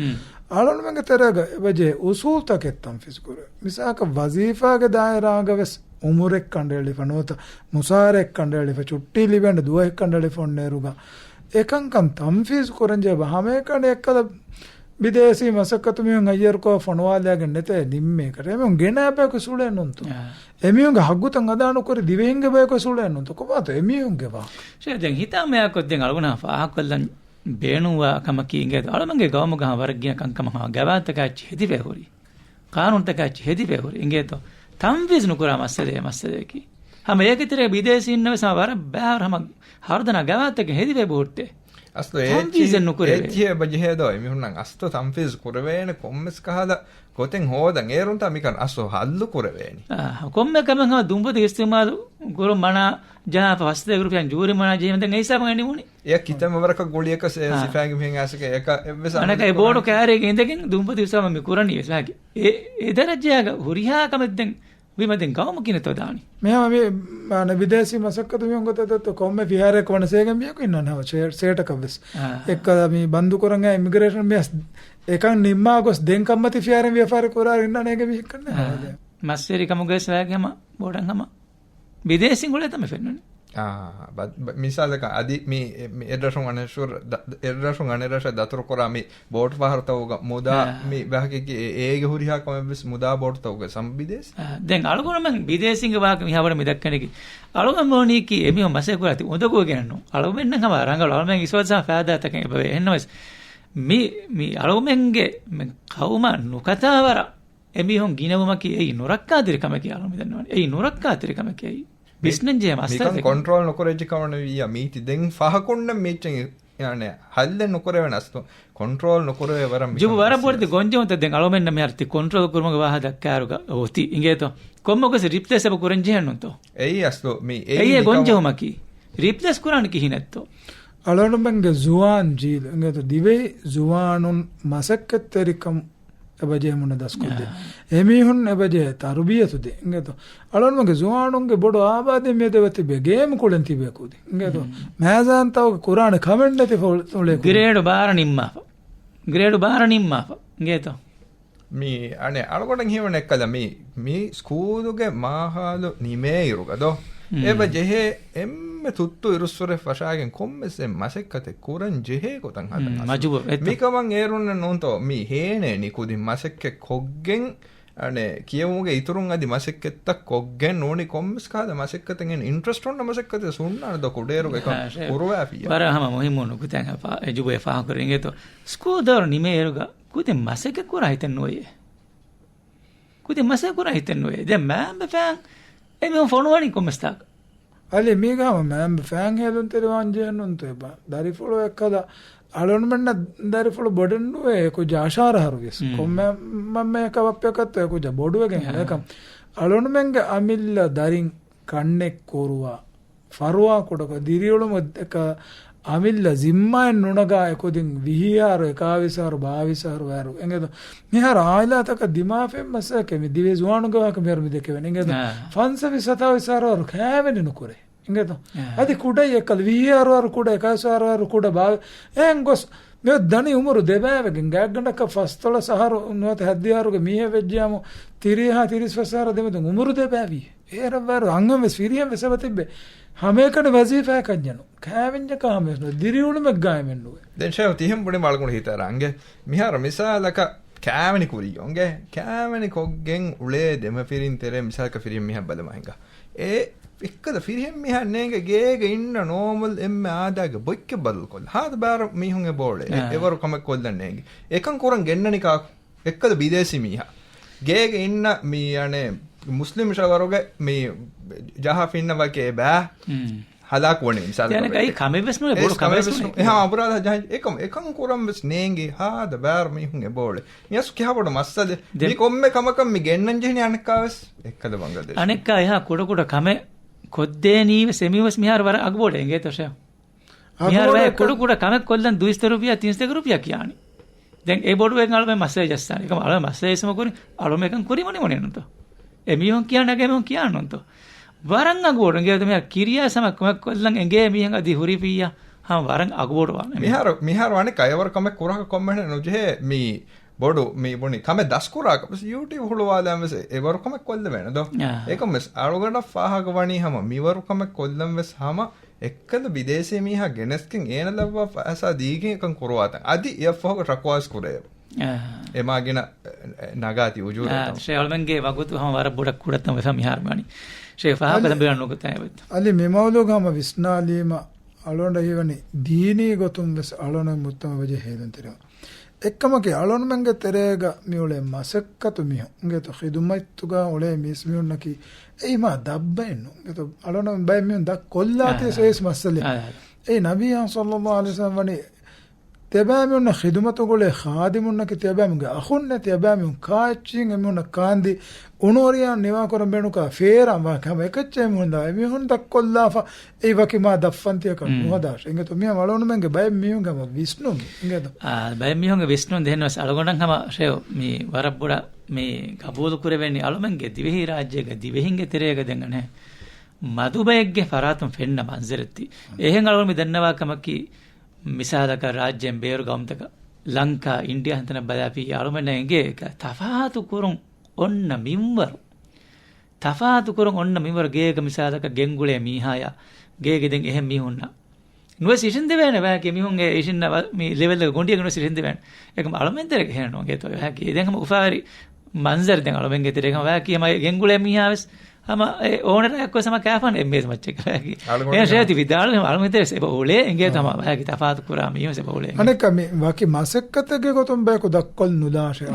އަޅުންމެންގެ ތެރޭގަ އެބަޖެހޭ އުސޫލްތަކެއް ތަންފީޒު ކުރޭ. މިސާލަކަށް ވަޒީފާގެ ދާއިރާގަ ވެސް އުމުރެއް ކަނޑައެޅިފަ ނުވަތަ މުސާރައެއް ކަނޑައެޅިފަ ޗުއްޓީ ލިބޭނެ ދުވަހެއް ކަނޑައެޅިފަ އޮންނައިރުގަ އެކަންކަން ތަންފީޒު ކުރަންޖެހޭ ބަ ހަމައެކަނި އެއްކަލަ ބިދޭސީ މަސައްކަތު މީހުން ހައްޔަރުކޮށް ފޮނުވާލައިގެން ނެތޭ ނިންމޭކަށް. އެމީހުން ގެނައި ބަޔަކު ސުޅޭ ނޫންތޯ؟ އެމީހުންގެ ހައްގުތައް އަދާ ނުކުރި ދިވެހިންގެ ބަޔަކު ސުޅޭ ނޫންތޯ؟ ކޮބާތޯ އެމީހުންގެ ވާހަކަ؟ ޝޭ، ދެން ހިތާމަޔާކޮށް ދެން އަޅުގަނޑާ ފާހަގަކޮށްލަން ބޭނުންވާ ކަމަކީ އިނގޭތޯ އަޅުމެންގެ ގައުމުގަ ހަމަ ވަރަށް ގިނަ ކަންކަމަށް ހަމަ ގަވާއިދުތަކާ އެއްޗެއް ހެދިފަ ހުރި، ޤާނޫނުތަކާ އެއްޗެއް ހެދިފަ ހުރި އިނގޭތޯ ތަންފީޒު ނުކުރާ މައްސަލައެއް މައްސަލައަކީ. ހަމަ އޭގެ ތެރޭ ބިދޭސީންނަށް ވެސް ހަމަ ވަރަށް ބައިވަރު ހަމަ ހަރުދަނާ ގަވާއިދުތަކެއް ހެދިފަ ހުއްޓޭ. އަސްލު އެ ތަންފީޒެއް ނުކުރެވޭ. އެއްޗިހި އެބަ ޖެހޭ ދޯ އެމީހުންނަށް އަސްލު ތަންފީޒު ކުރެވޭނެ ކޮންމެސް ކަހަލަ ގޮތެއް ހޯދަން. އޭރުންތާ މިކަން އަސްލު ހައްލު ކުރެވޭނީ. އާ، ކޮންމެ ކަމެއް ހަމަ ދުނބަތި އިސްތިޢުމާލު ކުރުން މަނާ ޖަހާފަ ފަސްދަ ރުފިޔާ ޖޫރި މަނާ ޖެހީމަ ދެން އެ ހިސާބުން އެ ނިމުނީ. އެ ކިތަންމެ ވަރަކަށް ގުޅިޔަކަސް އެ އާ. ސިފައިންގެ މީހުން އައިސްގެ އެކަ އެއްވެސް އަނަކަ އެ ބޯޑު ކާރޭގެ އިނދެގެން ދުނބަތި ހިސާބަށް މި ކުރަނީ ވެސް ވާގެ. އެ، އެ ދަރަޖައިގަ ހުރިހާ ކަމެއް ދެން ވީމަ ދެން ގައުމު ކިހިނެއްތޯ ދާނީ؟ މިހާ މި، މާނަ ބިދޭސީ މަސައްކަތު މީހުން ގޮތަށް ދައްތަ ކޮންމެ ފިހާރައެއް ވަނަ ސޭގެން މިޔަކު އިންނަން ހަމަ ސޭ-، ސޭޓަކަށް ވެސް. އާ. އެއްކަލަ މި ބަންދު ކުރަން އިމިގްރޭޝަން މި އަސް އެކަން ނިންމާ ގޮސް ދެން ކަންމަތި ފިހާރައިން ވިޔަފާރި ކުރާ އިންނަން އޭގެ މީހެއް ކަންނޭ އާ. ހަމަ ދެ. މަސްވެރި ކަމުގައި ސަވާގެ ހަމަ ބޮޑަށް ހަމަ ބިދޭސީން އުޅޭ ތަން މި ފެންނަނީ. އާ، ބަ-، ބަ-، މިސާލަކަށް އަދި މި، މި އެއްރަށުން އަނެއްރަށަށް ދަ-، އެއްރަށުން އަނެއްރަށަށް ދަތުރުކުރާ މި ބޯޓު ފަހަރުތަކުގަ މުދާ އާ. މި ބަހަކެކި އޭ-، އޭގެ ހުރިހާ ކަމެއްވެސް މުދާ ބޯޓުތަކުގަ ސަމް ބިދޭސް. އާ، ދެން އަޅުގަނޑުމެން ބިދޭސީންގެ ވާހަކަ މިހާ ބޮޑަށް މި ދައްކަނީކީ. އަޅުގަނޑު ބުނީކީ އެމީހުން މަސައްކަތް ކުރާތީ އުނދަގޫގައެއްނު. އަޅުގަނޑުމެންނަށް ހަމަ ރަނގަޅު އަޅުގަނޑުމެން އިސްވަދާ ފައިދާތަކެއް އެބަވޭ. އެހެންނަމަވެސް މި، މި އަޅުގަނޑުމެންގެ މި ޤައުމަށް ނުކަތާވަރަށް އެމީހުން ގިނަވުމަކީ އެއީ ނުރައްކާތެރި ކަމެކޭ އަޅުގަނޑު ދަންނަވަނީ. އެއީ ނުރައްކާތެރި ކަމެކޭ އެއީ. މި-، ބިސްނަންޖެހޭ މިކަން މައްސަލަތަކެއް. ކޮންޓްރޯލް ނުކުރެއްޖެ ކަމަށް ވިއްޔާ މީތި ދެން ފަހަކުންނެއް މީއްޗެއް އަނެއް ހައްލެއް ނުކުރެވޭނެ އަސްލު. ކޮންޓްރޯލް ނުކުރެވޭ ވަރަށް މިކަން ޖުބު ވަރަށް ބޮޑެތި ގޮންޖެހުންތައް ދެން އަޅުމެންނަށް މިހާރު ތި ކޮންޓްރޯލް ކުރުމުގެ ވާހަކަ ދައްކާއިރުގަ އޮތީ. އިނގޭތޯ؟ ކޮންމެއަކަސް ރިޕްލޭސް އެބަ ކުރަން ޖެހެންނުންތޯ؟ އެއީ އަސްލު މި އެއީ އެއީ މިކަމަށް ގޮންޖެހުމަކީ. ރިޕްލޭސް ކުރާނީ ކިހިނެއްތޯ؟ އަޅުގަނޑުމެންގެ ޒުވާން ޖީލު އިނގޭތޯ؟ ދިވެހި ޒުވާނުން މަސައްކަތްތެރިކަން އެބަޖެހޭ މުންނަ ދަސްކޮށްދޭ. އާ. އެމީހުން އެބަޖެހޭ ތަރުބިޔަތު ދޭ. އިނގޭތޯ؟ އަޅުގަނޑުމެންގެ ޒުވާނުންގެ ބޮޑު އާބާދެއް މިއަދު އެބަ ތިބޭ ގޭމް ކުޅެން ތިބޭ ކުދިން. އިނގޭތޯ؟ ހުން. މޭޒާންތަކުގެ ކުރާނެ ކަމެއް ނެތި ފޮ-، ފޮޅޭ ކުދިން. ގްރޭޑު ބާރަ ނިންމާފަ. ގްރޭޑު ބާރަ ނިންމާފަ. އިނގޭތޯ؟ މި އަނެއް އަޅުގަނޑަށް ހީވަނީ އެއްކަލަ މި، މި ސްކޫލުގެ މާހައުލު ނިމޭއިރުގަ ދޯ؟ ހުން. އެބަ ޖެހޭ އެންމެ ތުއްތު އިރުއްސުރެ ފަށާގެން ކޮންމެސް އެއް މަސައްކަތެއް ކުރަން ޖެހޭ ގޮތަށް ހަދަން ހުން، އަސްލު. މަޖުބޫރު. އެތަ- މިކަމަށް އޭރުންނެއް ނޫންތޯ މި ހޭނޭނީ ކުދިން މަސައްކަތް ކޮށްގެން، އަނެއް ކިޔެވުމުގެ އިތުރުން އަދި މަސައްކަތްތައް ކޮށްގެން ނޫނީ ކޮންމެސް ކަހަލަ މަސައްކަތެއް އެން އިންޓްރެސްޓް އޮންނަ މަސައްކަތެއް ހުންނާނެ ދޯ ކުޑައިރުގަ އެކަން ހާ، ޝޭ. ކުރުވާފިއްޔާ. ވަރަށް ހަމަ މުހިއްމު ނުކުތާ އެ ޖުބު އެ ފާހަގަކުރި އިނގޭތޯ. ސްކޫލް ދައުރު ނިމޭއިރުގަ ކުދިން މަސައްކަތް ކުރާ ހިތެއް ނުވެޔޭ. ކުދިން މަސައްކަތް ކުރާ ހިތެއް ނުވެ. ދެން މައިންބަފައިން އެމީހުން ފޮނުވަނީ ކޮންމެސް ތާކަށް؟ އަލި މީގަ ހަމަ މައިންބަފައިން ހޭލުންތެރިވާން ޖެހެންނުންތޯ އެބަ. ދަރިފުޅު އެއްކަލަ އަޅުގަނޑުމެންނަށް ދަރިފުޅު ބޮޑެއް ނުވޭ އެކުއްޖާ އަށާރަ އަހަރު ވިޔަސް. ހުން. ކޮންމެ މަންމަޔަކަށް ބައްޕަޔަކަށްތޯ އެކުއްޖާ ބޮޑުވެގެން ހާ. އެކަމް އަޅުގަނޑުމެންގެ އަމިއްލަ ދަރިން ކަންނެއް ކުރުވާ ފަރުވާ ކުޑަކޮށް ދިރިއުޅުމު އެކަ އަމިއްލަ ޒިންމާއެއް ނުނަގާ އެކުދިން ވިހި އަހަރު، އެކާވީސް އަހަރު، ބާވީސް އަހަރު ވައިރު އިނގޭތޯ. މިހާރު އާއިލާތަކަށް ދިމާފައި މައްސަލަކެ މި ދިވެހި ޒުވާނުންގެ ވާހަކަ މިހާރު މި ދެކެވެން އިނގޭތޯ. އާ. ފަންސަވީސް ސަތާވީސް އަހަރު އަހަރު ކައިވެނި ނުކުރޭ. އިނގޭތޯ. އާ. އަދި ކުޑައި އެކަލް ވިހި އަހަރު އަހަރު ކުޑަ، އެކާވީސް އަހަރު އަހަރު ކުޑަ ބާވީސް އެހެން ގޮސް މި ދަނީ އުމުރު ދެބައިވެގެން ގާތްގަނޑަކަށް ފަސްދޮޅަސް އަހަރު ނުވަތަ ހައްދިހަ އަހަރުގެ މީހެއް ވެއްޖިޔާމު ތިރީހާ ތިރީސް ފަސް އަހަރު ދެމެދުން އުމުރު ދެބައިވީ. އޭރަށްވާއިރު އަންހެން ވެސް ފިރިހެން ވެސް އެބަ ތިއްބެ. ހަމައެކަނި ވަޒީފާއަކަށް ނޫން. ކައިވެންޏަކާ ހަމަ ވެސް ނޫން. ދިރިއުޅުމެއްގައިމެއް ނުވޭ. ދެން ޝޭހު ތިހެން ބުނި މަޅުގުނޑު ހިތަރަ އަނގެ. މިހާރު މިސާލަކަށް ކައިވެނި ކުރިޔޯނގެ. ކައިވެނި ކޮށްގެން އުޅޭ ދެމަފިރިން ތެރޭ މިސާލަކަށް ފިރިހެން މީހާ ބަލަމާ ހިނގާ. އެ އެއްކަލަ ފިރިހެން މީހާ ނޭނގެ ގޭގަ އިންނަ ނޯމަލް އެންމެ އާދައިގެ ބޮއްކެއް ބަދަލު ކޮށްލަ. ހާދަ ބާރު މީހުން އެބައުޅޭ. އެ-، އާ. އެވަރު ކަމެއް ކޮށްލަން ނޭނގެ. އެކަން ކުރަން ގެންނަނީ ކާކު؟ އެއްކަލަ ބިދޭސީ މީހާ. ގޭގެ އިންނަ މި އަނެއް މުސްލިމް ޝަވަރުގެ މި ޖަހާފިންނަ ވަކި އެބައި ހުން. ހަލާކު ވަނީ މިސާލަކަށް އެ ވަކި. ކަމެއް ވެސް ނުވޭ، ބޮޑު އެސް ކަމެއް ކަމެއް ވެސް ވެސް ނުވޭ. ނުވޭ. އެހާ އަބުރާލާ ޖަހަން އެކަމް، އެކަން ކުރަން ވެސް ނޭނގި ހާދަ ބާރު މީހުން އެބައުޅޭ. މިއަސް ކިހާ ބޮޑު މައްސަލެ. ދެ- މި ކޮންމެ ކަމަކަށް މި ގެންނަން ޖެހެނީ އަނެއްކާ ވެސް އެއްކަލަ ބަނގްލަދޭޝް. އަނެއްކާ އެހާ ކުޑަ ކުޑަ ކަމެއް ކޮށްދޭނީ ވެސް އެމީހުން ވެސް މިހާރު ވަރަށް އަގުބޮޑޭ އިނގޭތޯ ޝޭހު. މިހާރު ވައި ކުޑަ ކުޑަ ކަމެއް ކޮށްލަން ދުއިސައްތަ ރުފިޔާ، ތިންސައްތަ ރުފިޔާ ކިޔާނީ. ދެން އެ ބޮޑުވެގެން އަޅުމެން މައްސަލަ ޖައްސާނީ. އެކަމް އަޅުމެން މައްސަލަ ޖައްސުމަކުރި އަޅުމެން ކުރި މުނި މުނި ނުތޯ. އެ މީހުން ކިޔާނެ އަގެ މީހުން ކިޔާން ނުތޯ. ވަރަށް އަގުބޮޑު އިނގޭތޯ މިހާރު ކިރިޔާ ސަމަ ކުމެއް ކޮށްލަން އެނގޭ މީހުން އަދި ހުރިފިއްޔާ ހަމަ ވަރަށް އަގުބޮޑުވާނެ. މިހާރު، މިހާރު އަނެއް ކަޔަވަރު ކަމެއް ކުރާކަށް ކޮންމެހެން ނުޖެހޭ މީ ބޮޑު މި ބުނި ކަމެއް ދަސްކުރާކަށް ވެސް ޔޫޓިއުބް ހުޅުވާލާން ވެސް އެވަރު ކަމެއް ކޮށްލެވޭނެ ދޯ. އާ. އެކަމް ވެސް އަޅުގަނޑަށް ފާހަގަ ވަނީ ހަމަ މިވަރު ކަމެއް ކޮށްލަން ވެސް ހަމަ އެއްކަލަ ބިދޭސީ މީހާ ގެނެސްގެން އޭނަ ލައްވާ ފައިސާ ދީގެން އެކަން ކުރުވާތަން. އަދި އެއަށްފަހުގަ ޓަކުވާސް ކުރެއެވެ. އާ. އެ މާ ގިނަ، އެ، ނަގާތި އުޖޫރަ އާ، ތަން. ޝޭ އަޅުމެންގެ ވަގުތު ހަމަ ވަރަށް ބޮޑަށް ކުޑަތަން ވެފަ މިހާރު ވަނީ. ޝޭ ފާހަގަ އަލި، ކަން ބިރަން ނުކުތާ އެވެތު. އަލި މި މައުލޫގަ ހަމަ ވިސްނާލީމަ އަޅުގަނޑަށް ހީވަނީ ދީނީ ގޮތުން ވެސް އަޅުގަނޑު މުޖްތަމަޢު ވެޖެ ހޭލުންތެރިވާ. އެއްކަމަކީ، އަޅުގަނޑުމެންގެ ތެރޭގަ މިއުޅޭ މަސައްކަތު މީހުން، އިނގޭތޯ، ޚިދުމަތުގަ އުޅޭ މީސްމީހުންނަކީ، އެއީ މާ ދަށްބައެއް ނޫން. އިނގޭތޯ، އަޅުގަނޑުމެން ބައެއް މީހުން ދަށް ކޮށްލާތީ އާ، އެސް އާ، މައްސަލައެއް. އާ، އާ. އެއީ ނަބީ ޞައްލައްލާހު ޢަލައިހި ވަސައްލަމް ވަނީ، ތިޔަބައިމީހުންނަށް ޚިދުމަތުގަ އުޅޭ ޚާދިމުންނަކީ، ތިޔަބައިމީހުންގެ އަޚުންނޭ، ތިޔަބައިމީހުން ކާއެއްޗިހިން އެމީހުންނަށް ކާންދީ، އުނުއަރިޔާ ނިވާކުރަން ބޭނުންކާ ފޭރާން ވާ ހަމަ އެކައްޗެއް އެމީހުން ދާ، އެމީހުން ދަށްކޮށްލާފަ، އެއީ ވަކި މާ ދަށްފަންތިއަކަށް ނުހަދާށޭ. އިނގޭތޯ، މިހާ އަޅުގަނޑުމެންގެ ބައެއް މީހުންގެ ހަމަ ވިސްނުން އިނގޭތޯ. އާ، ބައެއް މީހުންގެ ވިސްނުން ދެހެން ވެސް އަޅުގަނޑަށް ހަމަ ޝޭހު މި ވަރަށް ބޮޑަށް މި ގަބޫލު ކުރެވެނީ އަޅުމެންގެ ދިވެހި ރާއްޖޭގަ ދިވެހިންގެ ތެރޭގަ ދެން އަނެއް މަދު ބައެއްގެ ފަރާތުން ފެންނަ މަންޒަރެއްތީ. އެހެން އަޅުގަނޑު މި ދަންނަވާ ކަމަކީ، މިސާލަކަށް ރާއްޖޭން ބޭރު ގައުމުތަކަށް ލަންކާ، އިންޑިޔާ ހަންތަނަށް ބަލާފިއްޔާ އަޅުމެންނަށް އެނގޭ ތަފާތު ކުރުން އޮންނަ މިންވަރު. ތަފާތު ކުރުން އޮންނަ މިންވަރު ގޭގަ މިސާލަކަށް ގެންގުޅޭ މީހާޔާ، ގޭގެ ދެން އެހެން މީހުންނަށް ނުވެސް އިށިންދެވޭނެ ވައިކި މީހުންގެ އިށިންނަ ވަ-، މި ލެވެލްގެ ގޮނޑިއެއް ނުވެސް އިށިންދެވޭނެ. އެކަމް އަޅުމެން ތެރޭގަ ހޭނުން ގޭތޯ ވައިކި ދެން ހަމަ އުފާވެރި މަންޒަރު ދެން އަޅުމެންގެ ތެރޭގަ ވައިކި ހަމަ ގެންގުޅޭ މީހާ ވެސް ހަމަ އެ އޯނަރާ އެއްކޮށް ހަމަ ކާފަން އެއްމޭޒު މައްޗެއް ކަލާކީ. އަޅުގަނޑު އެހެން ޝޭތި ވިދާޅު ހަމަ އަޅުގަނޑު ތެރެސް އެބަ އުޅޭ އިނގޭތަ ހަމަ ބަޔަކީ ތަފާތު ކުރާ މީހުން އެބަ އުޅޭ. އަނެއްކާ މި ވަކި މަސައްކަތެއްގެ ގޮތުން ބަޔަކު ދައްކޮލް ނުލާށޭ.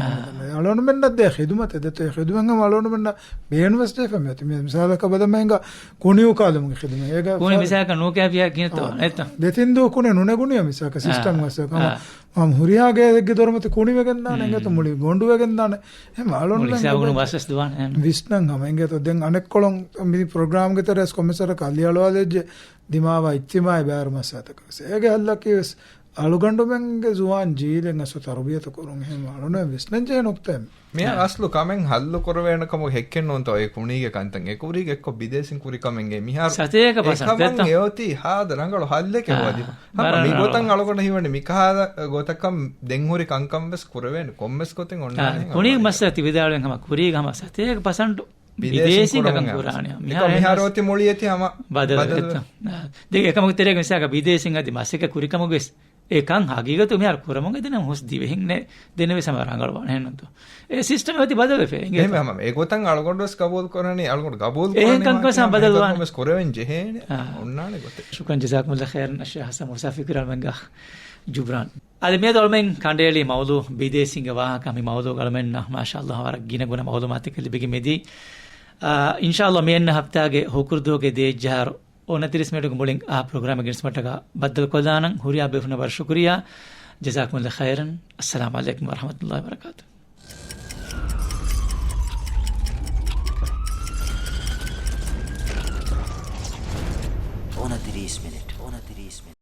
އަޅުގަނޑުމެންނަށް ދޭ ޚިދުމަތެއް ދެތޯ އެ ޚިދުމަތް ހަމަ އަޅުގަނޑުމެންނަށް ބޭނުންވެސް ދޭފަ މިއޮތީ. މި މިސާލަކަށް ބަލަމެންގ ކުނި އުކާލުމުގެ ޚިދުމަތް. އޭގަ ކުނި ފަ-، މިސާލަކަށް ނޫކާ ފިޔާ ގިނަތޯ އާ، ނެތޯ؟ ދެތިން ދުވަ ކުނި ނުނެގުނިޔަ މިސާލަކަށް ސިސްޓަމް އާ، ވެސް ކަމަށް. އާ. ހަމަ ހުރިހާ ގޭއެއްގެ ދޮރުމަތި ކުނިވެގެންދާނެ އިނގޭތޯ މުޅި ގޮނޑުވެގެންދާނެ. އެހެން އަޅުން މުޅި ހިސާބުން ވަސްވަސް ދުވާނެ. ވިސްނަން ހަމަ އިނގޭތޯ ދެން އަނެއްކޮޅުން މި ޕްރޮގްރާމްގެ ތެރޭސް ކޮމިސަރަކަށް އަލިއަޅުވާލެއްޖެ ދިމާވާ އިޖްތިމާޢީ ބައިވެރި މަސައްކަތަކަށް ވެސް. އޭގެ ހައްލަކީ ވެސް އަޅުގަނޑުމެންގެ ޒުވާން ޖީލެއް އަސްލު ތަރުބިޔަތު ކުރުން. އެހެން އަޅުން ވިސްނަން ޖެހޭ ނުކްތައެއް. މިހާރު އާ. އަސްލު ކަމެއް ހައްލު ކުރެވޭނެ ކަމުގެ ހެއްކެއް ނޫންތޯ އެ ކުނީގެ ކަންތައް. އެ ކުރީގެ އެއްކޮށް ބިދޭސީން ކުރި ކަމެއްގެ މިހާރު ސަތޭކަ އެ ކަމަށް އެއޮތީ ހާދަ ރަނގަޅު ހައްލެކޭ އާ. ހޯދި. ހަމަ މި ގޮތަށް އަޅުގަނޑަށް ހީވަނީ މިކަހަލަ ގޮތަކަށް ދެން ހުރި ކަންކަން ވެސް ކުރެވޭނެ ކޮންމެސް ގޮތެއް އޮންނާނެ. ކުނީ މައްސަލަ ތި ވިދާޅުވެން ހަމަ ކުރީގަ ހަމަ ސަތޭކަ ޕަސަންޓު ބިދޭސީން ބިދޭސީން ކަމަށް ކަމަށް އައިސް. ކުރާނެ. މިހާރު މިހާރު އެހެން އޮތީ މުޅި އެތި ހަމަ ބަދަލު ބަދަލު. އެތަ. ދެން އެކަމަކު ތެރޭގަ މިސާލަކަށް ބިދޭސީން އަދި މަސައްކަތް ކުރި ކަމުގެ އެ ކަން ހަގީގަތު މިހާރު ކުރަމުން އެދެނަމަ ހުސް ދިވެހިން ނެ-، ދެނެވެސް ހަމަ ރަނގަޅުވާނެ ހެންނުންތޯ. އެ ސިސްޓަމް އޮތީ ބަދަލުވެފަ އިނގޭތަ. އެހެން ހަމަ އެ ގޮތަށް އަޅުގަނޑު ވެސް ގަބޫލު ކުރަނީ، އަޅުގަނޑު ގަބޫލު އެހެން ކުރަނީ ކަންކަން ވާހަކަ ސާ ބަދަލުވާނެ. ކަންކަން ވެސް ކުރެވެން ޖެހޭނެ. އާ. އޮންނާނެ ގޮތެއް. ޝުކްރަން ޖަޒާކުމުﷲ ޚައިރަން އައްޝައިޚް ޙަސަން މުސާފިރު ކުރި އަޅުމެންގެ ޖުބްރާން. އަދި މިއަދު އަޅުމެން ކަނޑައެޅި މައުޟޫ ބިދޭސީންގެ ވާހަކަ. މި މައުޟޫގަ އަޅުމެންނަށް މާޝާﷲ ވަރަށް ގިނަ ގުނަ މައުލޫމާތުތަކެއް ލިބިގެން މިދީ. އާ، އިންޝާﷲ މި އަންނަ ހަފްތާގެ ހުކުރުދުވަހުގެ ދޭއްޖަހާރު އޮނަތިރީސް މިނެޓުގެ މުޅިން އާ ޕްރޮގްރާމެއް ގެނެސްދިނުމަށްޓަކާ ބައްދަލުކޮށްލާނަން. ހުރިހާ ބޭފުޅުންނަށް ވަރަށް ޝުކުރިއްޔާ. ޖަޒާކުމުﷲ ޚައިރަން. އައްސަލާމު ޢަލައިކުމް ވަރަޙްމަތުﷲ ވަބަރަކާތު. އޮނަތިރީސް މިނެޓް. އޮނަތިރީސް މިނެޓް.